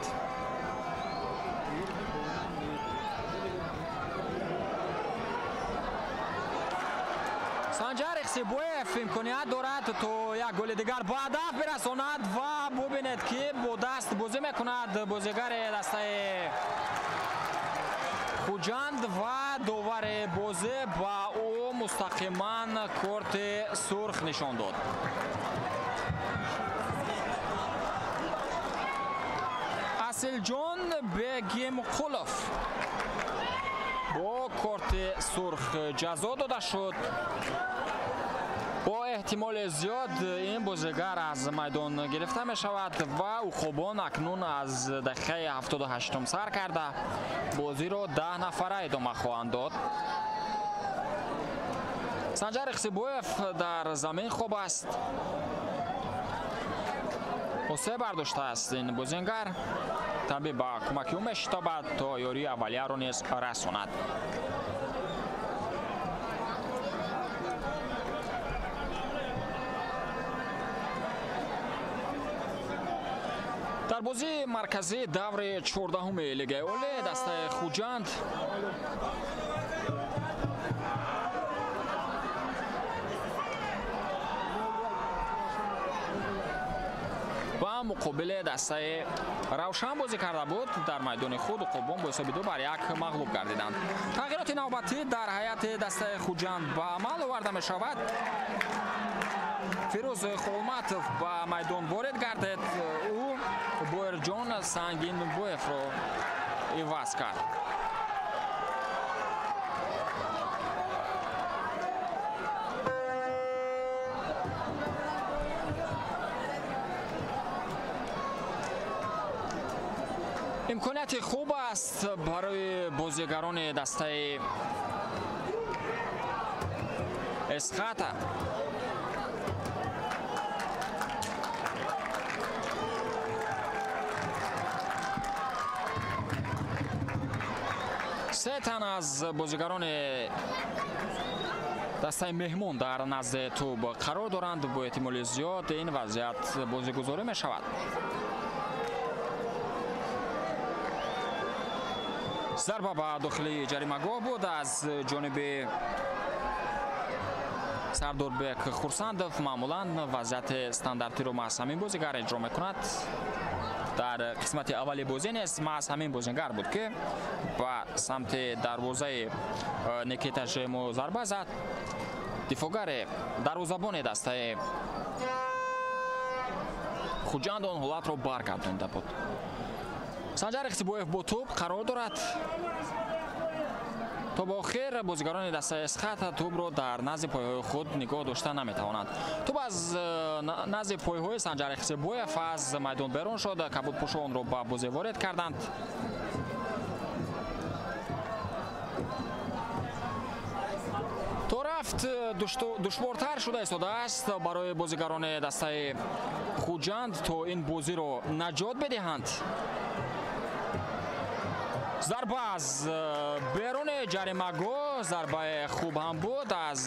Санҷар Ихсибоев имконият дорад то як голи дигар ба ҳадаф бирасонад ва бубинед, ки бо даст бозӣ мекунад бозигари дастаи Хуҷанд ва довари бозӣ ба ӯ мустақиман корти сурх нишон дод. Асилҷон Бегимқулов бо корти сурх ҷазо дода шуд. Бо эҳтимоли зиёд ин бозигар аз майдон гирифта мешавад ва уқобон акнун аз дақиқаи 78 сар карда бозиро 10 нафара идома хоҳанд дод. Санҷар Ихсибоев дар замин хоб аст. Осе бардоштааст ин бозингар. Табиб ба кӯмаки ӯ мешитобад то ёрии аввалияро низ расонад. Дар бозии марказии даври 14-уми Лигаи Олӣ дастаи Хуҷанд ба муқобили дастаи Равшан бозӣ карда буд. Дар майдони худ уқобон бо ҳисоби 2-1 мағлуб гардиданд. Тағйироти навбатӣ дар ҳайати дастаи Хуҷанд ба амал оварда мешавад. Фирӯз Холматов ба майдон ворид гардид. Ӯ Боирҷон Сангинбоевро иваз кард. Имконияти хуб аст барои бозигарони дастаи Эсхата. Се тан аз бозигарони дастаи меҳмон дар назди тӯб қарор доранд. Бо эҳтимоли зиёд ин вазъият бозигузорӣ мешавад. Зарба ба дохили ҷаримагоҳ буд аз ҷониби Сардорбек Хурсандов. Маъмулан вазъияти стандартиро маҳз ҳамин бозигар иҷро мекунад. Дар қисмати аввали бозӣ низ маҳз ҳамин бозингар буд, ки ба самти дарвозаи Никита Жемо зарба зад. Дифоъгари дарвозабони дастаи Хуҷанд он ҳолатро баргардонда буд. Санҷар Ихсибоев бо тӯб қарор дорад. То ба охир бозигарони дастаи Эсхата тӯбро дар назди пойҳои худ нигоҳ дошта наметавонанд. Тӯб аз назди пойҳои Санҷар Ихсибоев аз майдон берун шуд. Кабудпӯшо онро ба бозӣ ворид карданд. То рафт душвортар шуда истодааст барои бозигарони дастаи Хуҷанд то ин бозиро наҷот бидиҳанд. Зарба аз беруни ҷаримагоҳ, зарбаи хуб ҳам буд аз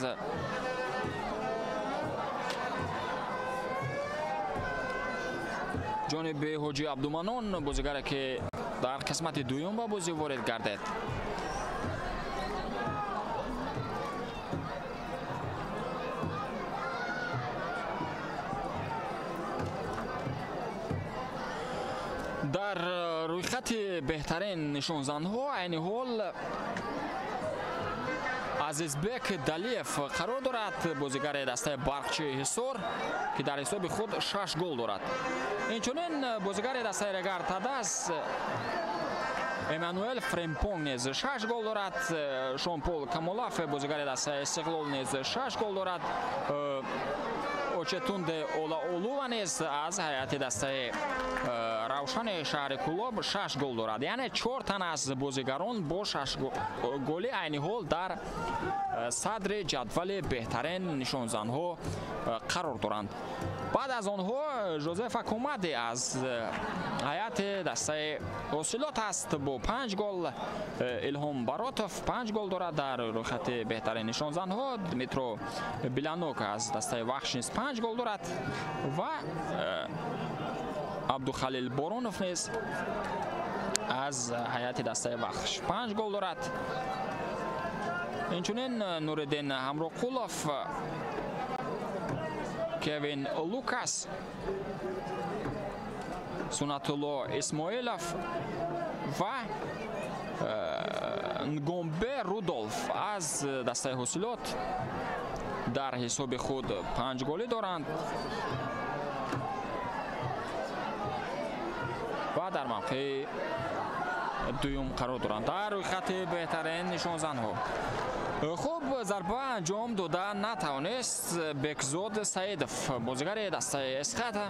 ҷониби Ҳоҷи Абдуманон, бозигаре ки дар қисмати дуюм ба бозӣ ворид гардид. Дар рӯйхати беҳтарин нишонзанҳо айни ҳол Азизбек Далиев қарор дорад, бозигари дастаи Барқчии Ҳисор, ки дар ҳисоби худ 6 гол дорад. Инчунин бозигари дастаи Регар Тадас Эммануэл Фремпонг низ 6 гол дорад. Шонпол Камолаф, бозигари дастаи Истиқлол, низ 6 гол дорад. Очетунде Олаолува низ аз ҳайати дастаи Равшани шаҳри Кӯлоб 6 гол дорад. Яъне 4 тан аз бозигарон бо 6 голи айни ҳол дар садри ҷадвали беҳтарин нишонзанҳо қарор доранд. Баъд аз онҳо Жозеф Акумади аз ҳайати дастаи Ҳосилот аст бо 5 гол. Илҳом Баротов 5 гол дорад дар рӯйхати беҳтарин нишонзанҳо. Дмитро Биланок аз дастаи Вахш низ 5 гол дорад ва Абдухалил Боронов низ аз ҳайати дастаи Вахш 5 гол дорад. Инчунин Нуриддин Ҳамроқулов, Кевин Лукас, Сунатулло Исмоилов ва Нгомбе Рудолф аз дастаи Ҳосилот дар ҳисоби худ 5 голӣ доранд ва дар мавқеи дуюм қарор доранд дар рӯйхати беҳтарин нишонзанҳо. Хуб, зарба анҷом дода натавонист Бекзод Саидов, бозигари дастаи Эсхата.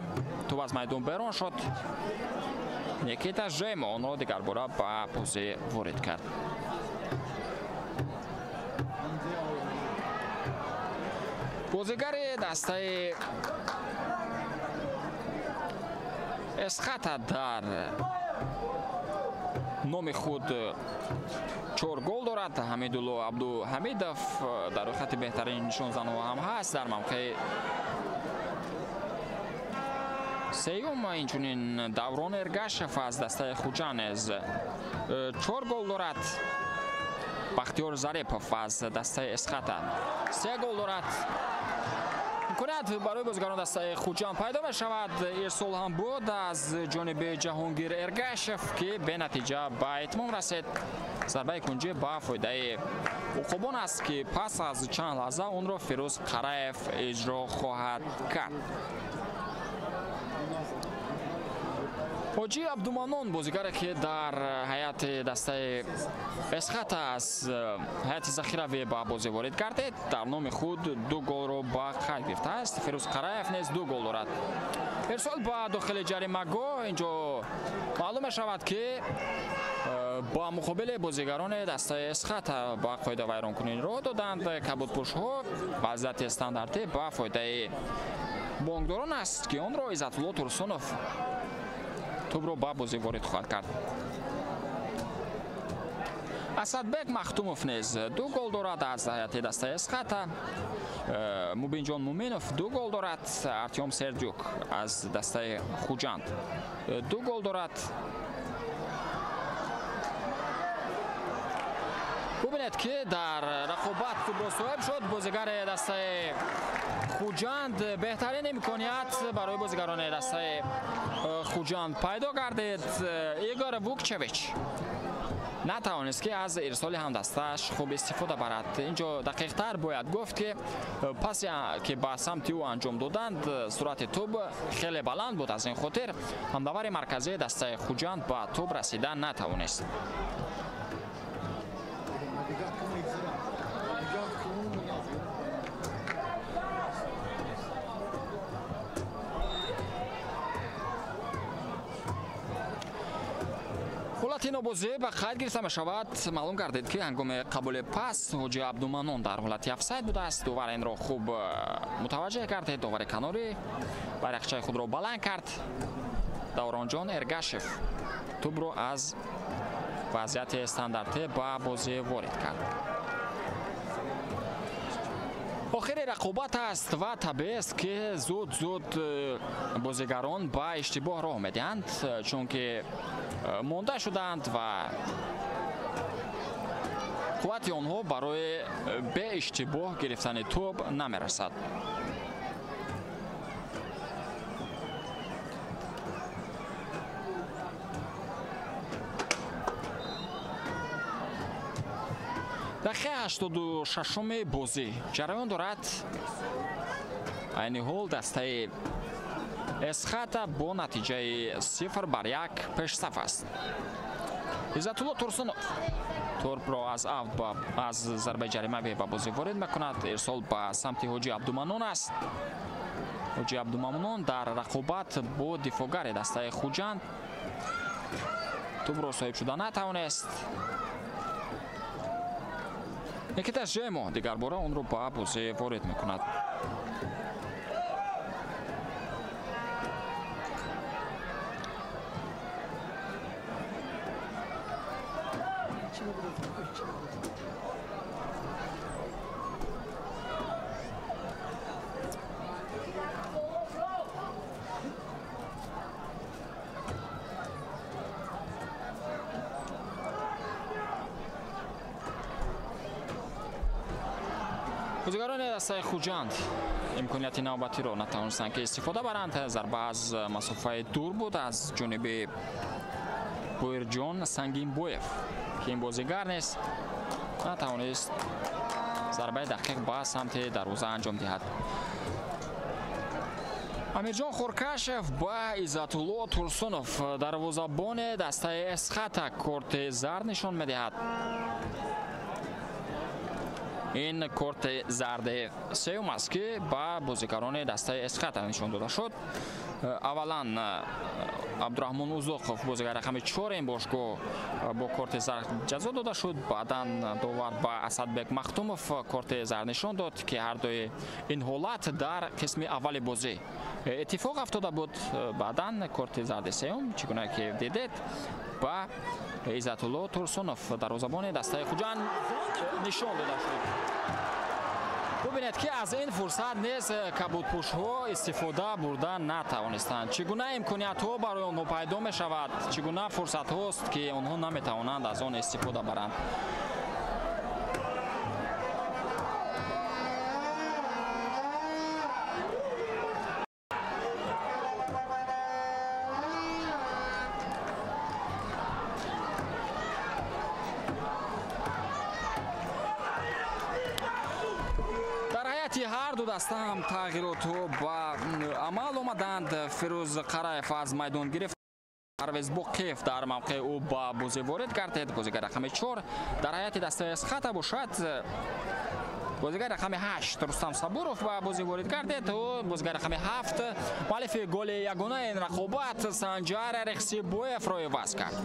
Тӯб аз майдон берун шуд. Никита Жемо онро дигарбора ба бозӣ ворид кард. Бозигари дастаи Эсхата дар номи худ 4 гол дорад. Ҳамидулло Абдуҳамидов дар рӯйхати беҳтарин нишонзанҳо ҳам ҳаст дар мавқеи сеюм. Инчунин Даврон Эргашев аз дастаи Хуҷанд низ 4 гол дорад. Бахтиёр Зарипов аз дастаи Эсхата 3 гол дорад. Имконият барои бозигарон дастаи Хуҷанд пайдо мешавад. Ирсол ҳам буд аз ҷониби Ҷаҳонгир Эргашев, ки бенатиҷа ба итмом расид. Зарбаи кунҷӣ ба фоидаи Уқобон аст, ки пас аз чанд лаҳза онро Фирӯз Қараев иҷро хоҳад кард. Ҳоҷи Абдуманон, бозигаре ки дар ҳайати дастаи Эсхата аз ҳайати захиравӣ ба бозӣ ворид гардид, дар номи худ 2 голро ба қайд гирифтааст. Фирӯз Қараев низ 2 гол дорад. Ирсол ба дохили ҷаримагоҳ. Инҷо маълум мешавад, ки ба муқобили бозигарони дастаи Эсхата ба қоида вайронкунӣ роҳ доданд. Кабудпӯшҳо вазъияти стандартӣ ба фоидаи бонкдорон аст, ки онро Иззатулло Турсунов тӯбро ба бозӣ ворид хоҳад кард. Асадбек Махтумов низ 2 гол дорад аз ҳайати дастаи Эсхата. Мубинҷон Муминов 2 гол дорад. Артём Сердюк аз дастаи Хуҷанд 2 гол дорад. Бубинед, ки дар рақобат тӯбро соҳиб шуд бозигари дастаи Хуҷанд. Беҳтарин имконият барои бозигарони дастаи Хуҷанд пайдо гардид. Игор Вукчевич натавонист, ки аз ирсоли ҳамдастааш хуб истифода барад. Инҷо дақиқтар бояд гуфт, ки пасе ки ба самти ӯ анҷом доданд, суръати тӯб хеле баланд буд. Аз ин хотир ҳамдавари марказии дастаи Хуҷанд ба тӯб расида натавонист. Ҳолати нобозӣ ба қайд гирифта мешавад. Маълум гардид, ки ҳангоми қабули пас Ҳоҷи Абдуманон дар ҳолати офсайд будааст. Довар инро хуб мутаваҷҷеҳ гардид. Довари канорӣ байрақчаи худро баланд кард. Давронҷон Эргашев тӯбро аз вазъияти стандартӣ ба бозӣ ворид кард. Охири рақобат аст ва табиист, ки зуд-зуд бозигарон ба иштибоҳ роҳ медиҳанд, чунки монда шудаанд ва қуввати онҳо барои беиштибоҳ гирифтани тӯб намерасад. Дақиқаи 86-уми бозӣ ҷараён дорад. Айни ҳол дастаи Эсхата бо натиҷаи 0-1 пешсаф аст. Иззатулло Турсунов тӯбро аз авт аз зарбаи ҷаримавӣ ба бозӣ ворид мекунад. Ирсол ба самти Ҳоҷи Абдуманон аст. Ҳоҷи Абдуманон дар рақобат бо дифоъгари дастаи Хуҷанд Тӯбро соҳиб шуда натавонист. Никита Жемо дигарбора онро ба бозӣ ворид мекунад. Бозигарони дастаи Хуҷанд имконияти навбатиро натавонистанд ки истифода баранд. Зарба аз масофаи дур буд аз ҷониби Боирҷон Сангинбоев, ки ин бозигар нест, натавонист зарбаи дақиқ ба самти дарвоза анҷом диҳад. Амирҷон Хуркашев ба Иззатулло Турсунов, дарвозабони дастаи Эсхата, корти зард нишон медиҳад. Ин корти зарди сеюм аст, ки ба бозигарони дастаи Эсхата нишон дода шуд. Аввалан Абдураҳмон Узоқов, бозигари рақами 4 ин бошгоҳ, бо корти зард ҷазо дода шуд. Баъдан довар ба Асадбек Махтумов корти зард нишон дод, ки ҳардуи ин ҳолат дар қисми аввали бозӣ иттифоқ афтода буд. Баъдан корти зарди сеюм, чӣ гуна ки дидед, ба Иззатулло Турсунов, дарвозабони дастаи Хуҷанд, нишон дода шуд. Бубинед, ки аз ин фурсат низ кабудпӯшҳо истифода бурда натавонистанд. Чӣ гуна имкониятҳо барои онҳо пайдо мешавад, чӣ гуна фурсатҳост, ки онҳо наметавонанд аз он истифода баранд. Ҳарду даста ҳам тағйиротҳо ба амал омаданд. Фирӯз Қараев аз майдон гирифт, Парвез Боқиев дар мавқеи ӯ ба бозӣ ворид гардид. Бозигари рақами 4 дар ҳайати дастаи Эсхата бошад, бозигари рақами 8 Рустам Сабуров ба бозӣ ворид гардид. Ӯ бозигари рақами 7, муаллифи голи ягонаи ин рақобат Санҷар Рехсибоевро иваз кард.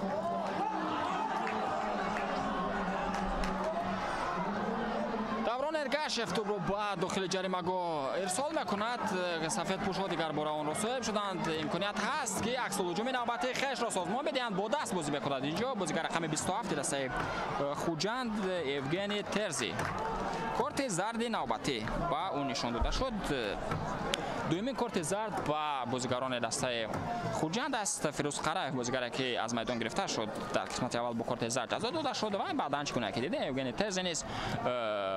Даврон Эргашев тӯбро ба дохили ҷаримагоҳ ирсол мекунад. Сафедпӯшҳо дигарбора онро соҳиб шуданд. Имконият ҳаст, ки аксулҳуҷуми навбатии хешро созмон медиҳанд. Бо даст бозӣ мекунад инҷо бозигар рақами 27 дастаи Хуҷанд Евгений Терзи. Корти зарди навбатӣ ба ӯ нишон дода шуд. Дуюмин корти зард ба бозигарони дастаи Хуҷанд аст. Фирӯз Қараев, бозигаре ки аз майдон гирифта шуд, дар қисмати аввал бо корти зард ҷазо дода шуд ва баъдан чӣ гуна ки дидем, Евгений Терзи низ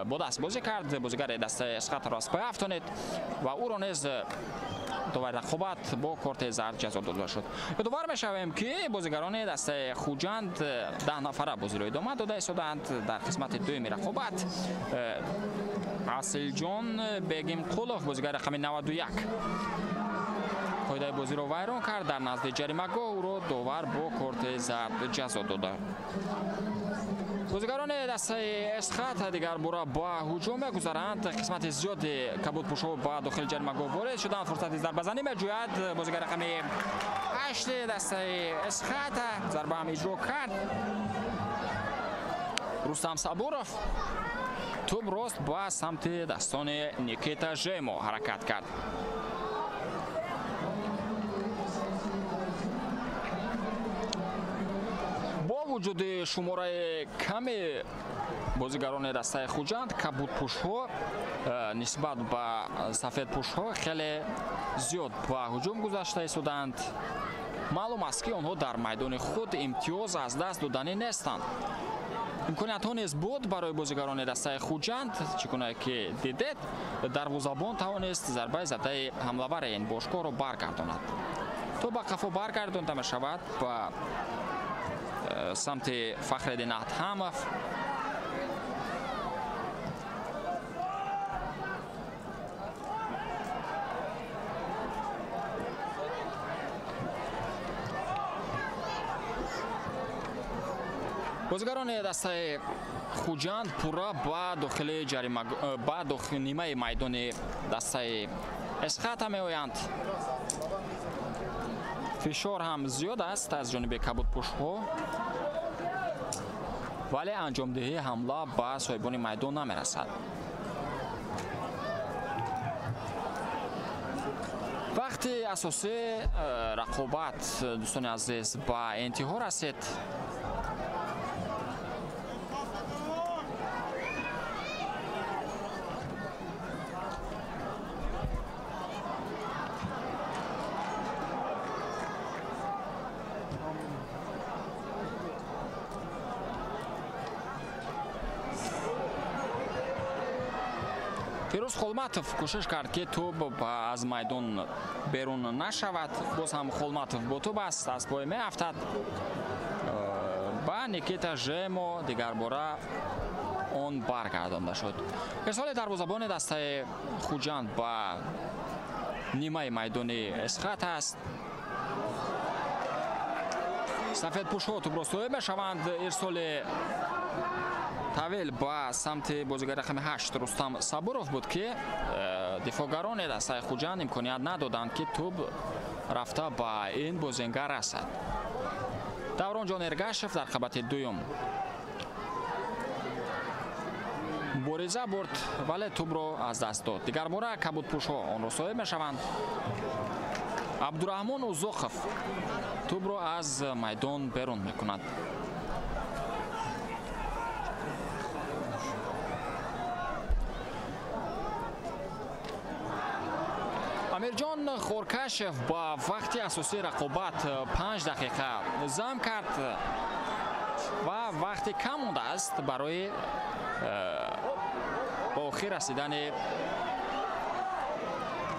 бо даст бозӣ кард. Бозигари дастаи Эсхатаро аз пой афтонид ва ӯро низ довари рақобат бо корти зард ҷазо дода шуд. Ёдовар мешавем, ки бозигарони дастаи Хуҷанд 10 нафара бозиро идома дода истодаанд. Дар қисмати дуюми рақобат Асилҷон Бегимқулов, бозигари рақами 91, қоидаи бозиро вайрон кард. Дар назди ҷаримагоҳ ӯро довар бо корти зард ҷазо дода. Бозигарони дастаи Эсхата дигарбора ба ҳуҷум мегузаранд. Қисмати зиёди кабудпӯшҳо ба дохили ҷаримагоҳ ворид шуданд. Фурсати зарбазанӣ меҷӯяд бозигари рақами 8 дастаи Эсхата. Зарба ҳам иҷро кард Рустам Сабуров. Тӯб рост ба самти дастони Никита Жемо ҳаракат кард. Бо вуҷуди шумораи ками бозигарони дастаи Хуҷанд, кабудпӯшҳо нисбат ба сафедпӯшҳо хеле зиёд ба ҳуҷум гузашта истоданд. Маълум аст, ки онҳо дар майдони худ имтиёз аз даст доданӣ нестанд. Имкониятҳо низ буд барои бозигарони дастаи Хуҷанд. Чӣ гуна ки дидед, дарвозабон тавонист зарбаи задаи ҳамлавари ин бошгоҳро баргардонад. То ба қафо баргардонда мешавад ба самти Фахриддин Адҳамов. Бозигарони дастаи Хуҷанд пурра ба дохили ҷарима, ба дохили нимаи майдони дастаи Эсхата меоянд. Фишор ҳам зиёд аст аз ҷониби кабудпӯшҳо, вале анҷомдиҳии ҳамла ба соҳибони майдон намерасад. Вақти асосии рақобат, дӯстони азиз, ба интиҳо расид. Фирӯз Холматов кӯшиш кард, ки тӯб аз майдон берун нашавад. Боз ҳам Холматов бо тӯб аст, аз пой меафтад. Ба Никита Жемо дигарбора он баргардонда шуд. Ирсоли дарвозабони дастаи Хуҷанд ба нимаи майдони Эсхат аст. Сафедпӯшҳо тӯбро соҳиб мешаванд. Ирсоли тавил ба самти бозигари рақами 8 Рустам Сабуров буд, ки дифоъгарони дастаи Хуҷанд имконият надоданд, ки тӯб рафта ба ин бозингар расад. Давронҷон Эргашев дар қабати дуюм мубориза бурд, вале тӯбро аз даст дод. Дигарбора кабудпӯшҳо онро соҳиб мешаванд. Абдураҳмон Узоқов тӯбро аз майдон берун мекунад. Амирҷон Хоркашев ба вақти асосии рақобат 5 дақиқа зам кард ва вақти кам мондааст барои ба охир расидани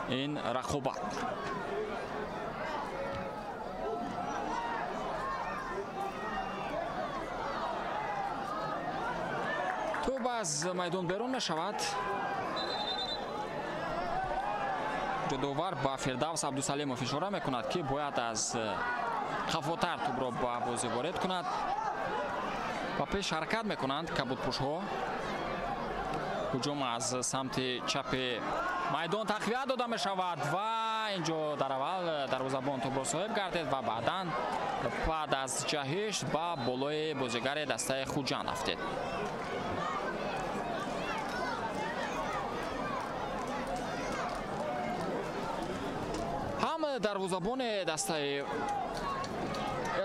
ин рақобат. Тӯб аз майдон берун мешавад. Довар ба Фирдавс Абдусалимов ишора мекунад, ки бояд аз хафотар тӯбро ба бозӣ ворид кунад. Ба пеш ҳаракат мекунанд кабудпӯшҳо. Ҳуҷум аз самти чапи майдон тақвият дода мешавад ва инҷо дар аввал дарвозабон тӯбро соҳиб гардид ва баъдан баъд аз ҷаҳиш ба болои бозигари дастаи Хуҷанд афтид. Дарвозабони дастаи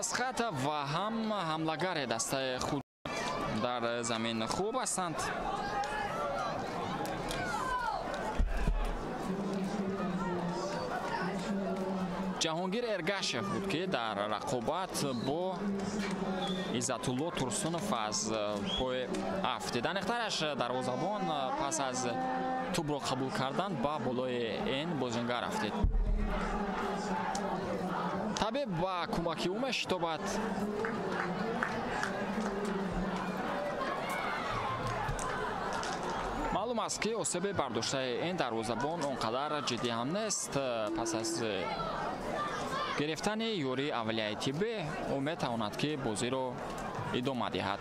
Эсхата ва ҳам ҳамлагари дастаи Хуҷанд дар замин хуб ҳастанд. Ҷаҳонгир Эргашев буд, ки дар рақобат бо Иззатулло Турсунов аз пой афтид. Аниқтараш дарвозабон пас аз тӯбро қабул кардан ба болои ин бозингар афтид. Табиб ба кӯмаки ӯ мешитобад. Маълум аст, ки осеби бардоштаи ин дарвозабон он қадар ҷиддӣ ҳам нест. Пас аз гирифтани ёрии аввалияи тиббӣ ӯ метавонад, ки бозиро идома диҳад.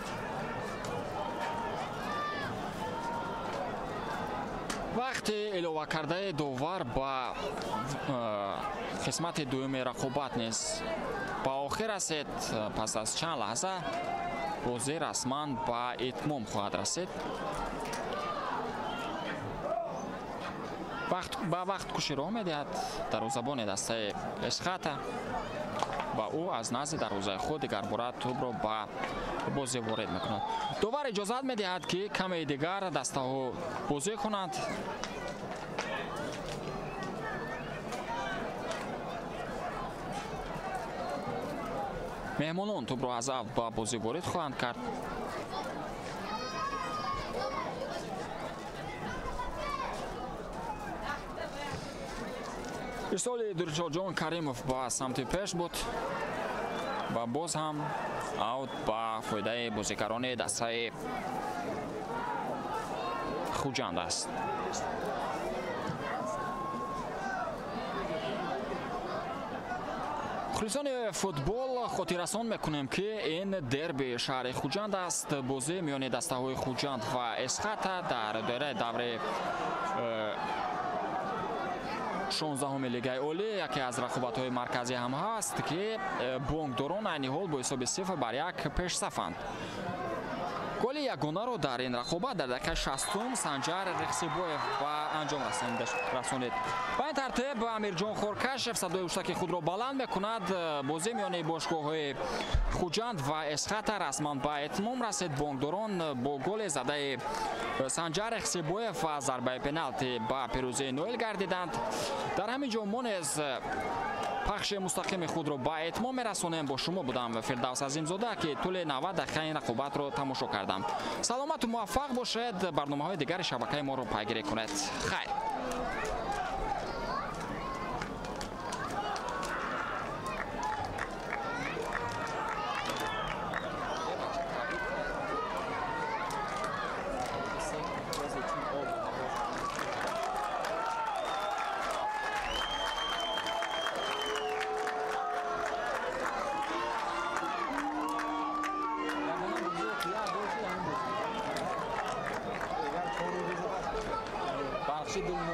Вақти иловакардаи довар ба қисмати дуюми рақобат низ ба охир расид. Пас аз чанд лаҳза бозӣ расман ба итмом хоҳад расид. Ба вақткушӣ роҳ медиҳад дарвозабони дастаи Эсхата ва ӯ аз назди дарвозаи худ дигарбора тӯбро ба бозӣ ворид мекунад. Довар иҷозат медиҳад, ки каме дигар дастаҳо бозӣ кунанд. Меҳмонон тӯбро аз авт ба бозӣ ворид хоҳанд кард. Ирсоли Дуршоҷон Каримов ба самти пеш буд ва боз ҳам аут ба фоидаи бозигарони дастаи Хуҷанд аст. Мухлисони футбол, хотиррасон мекунем, ки ин дерби шаҳри Хуҷанд аст. Бозӣ миёни дастаҳои Хуҷанд ва Эсхата дар доираи даври 16 Лигаи Олӣ яке аз рақобатҳои марказӣ ҳам ҳаст, ки бонкдорон айни ҳол бо ҳисоби 0-1 пешсафанд. Голи ягонаро дар ин рақобат дар дақиқаи 60 Санҷар Рехсибоев ба анҷом расонид. Ба ин тартиб Амирҷон Хоркашев садои уштаки худро баланд мекунад. Бозӣ миёни бошгоҳҳои Хуҷанд ва Эсхата расман ба итмом расид. Бонкдорон бо голи задаи Санҷар Рехсибоев ва зарбаи пеналти ба пирӯзии ноил гардиданд. Дар ҳамин ҷо мо низ пахши мустақими худро ба итмом мерасонем. Бо шумо будам Фирдавс Азимзода, ки тӯли 90 дақиқа ин рақобатро тамошо кардам. Саломату муваффақ бошед. Барномаҳои дигари шабакаи моро пайгирӣ кунед. Хайр. Бахши 2-0.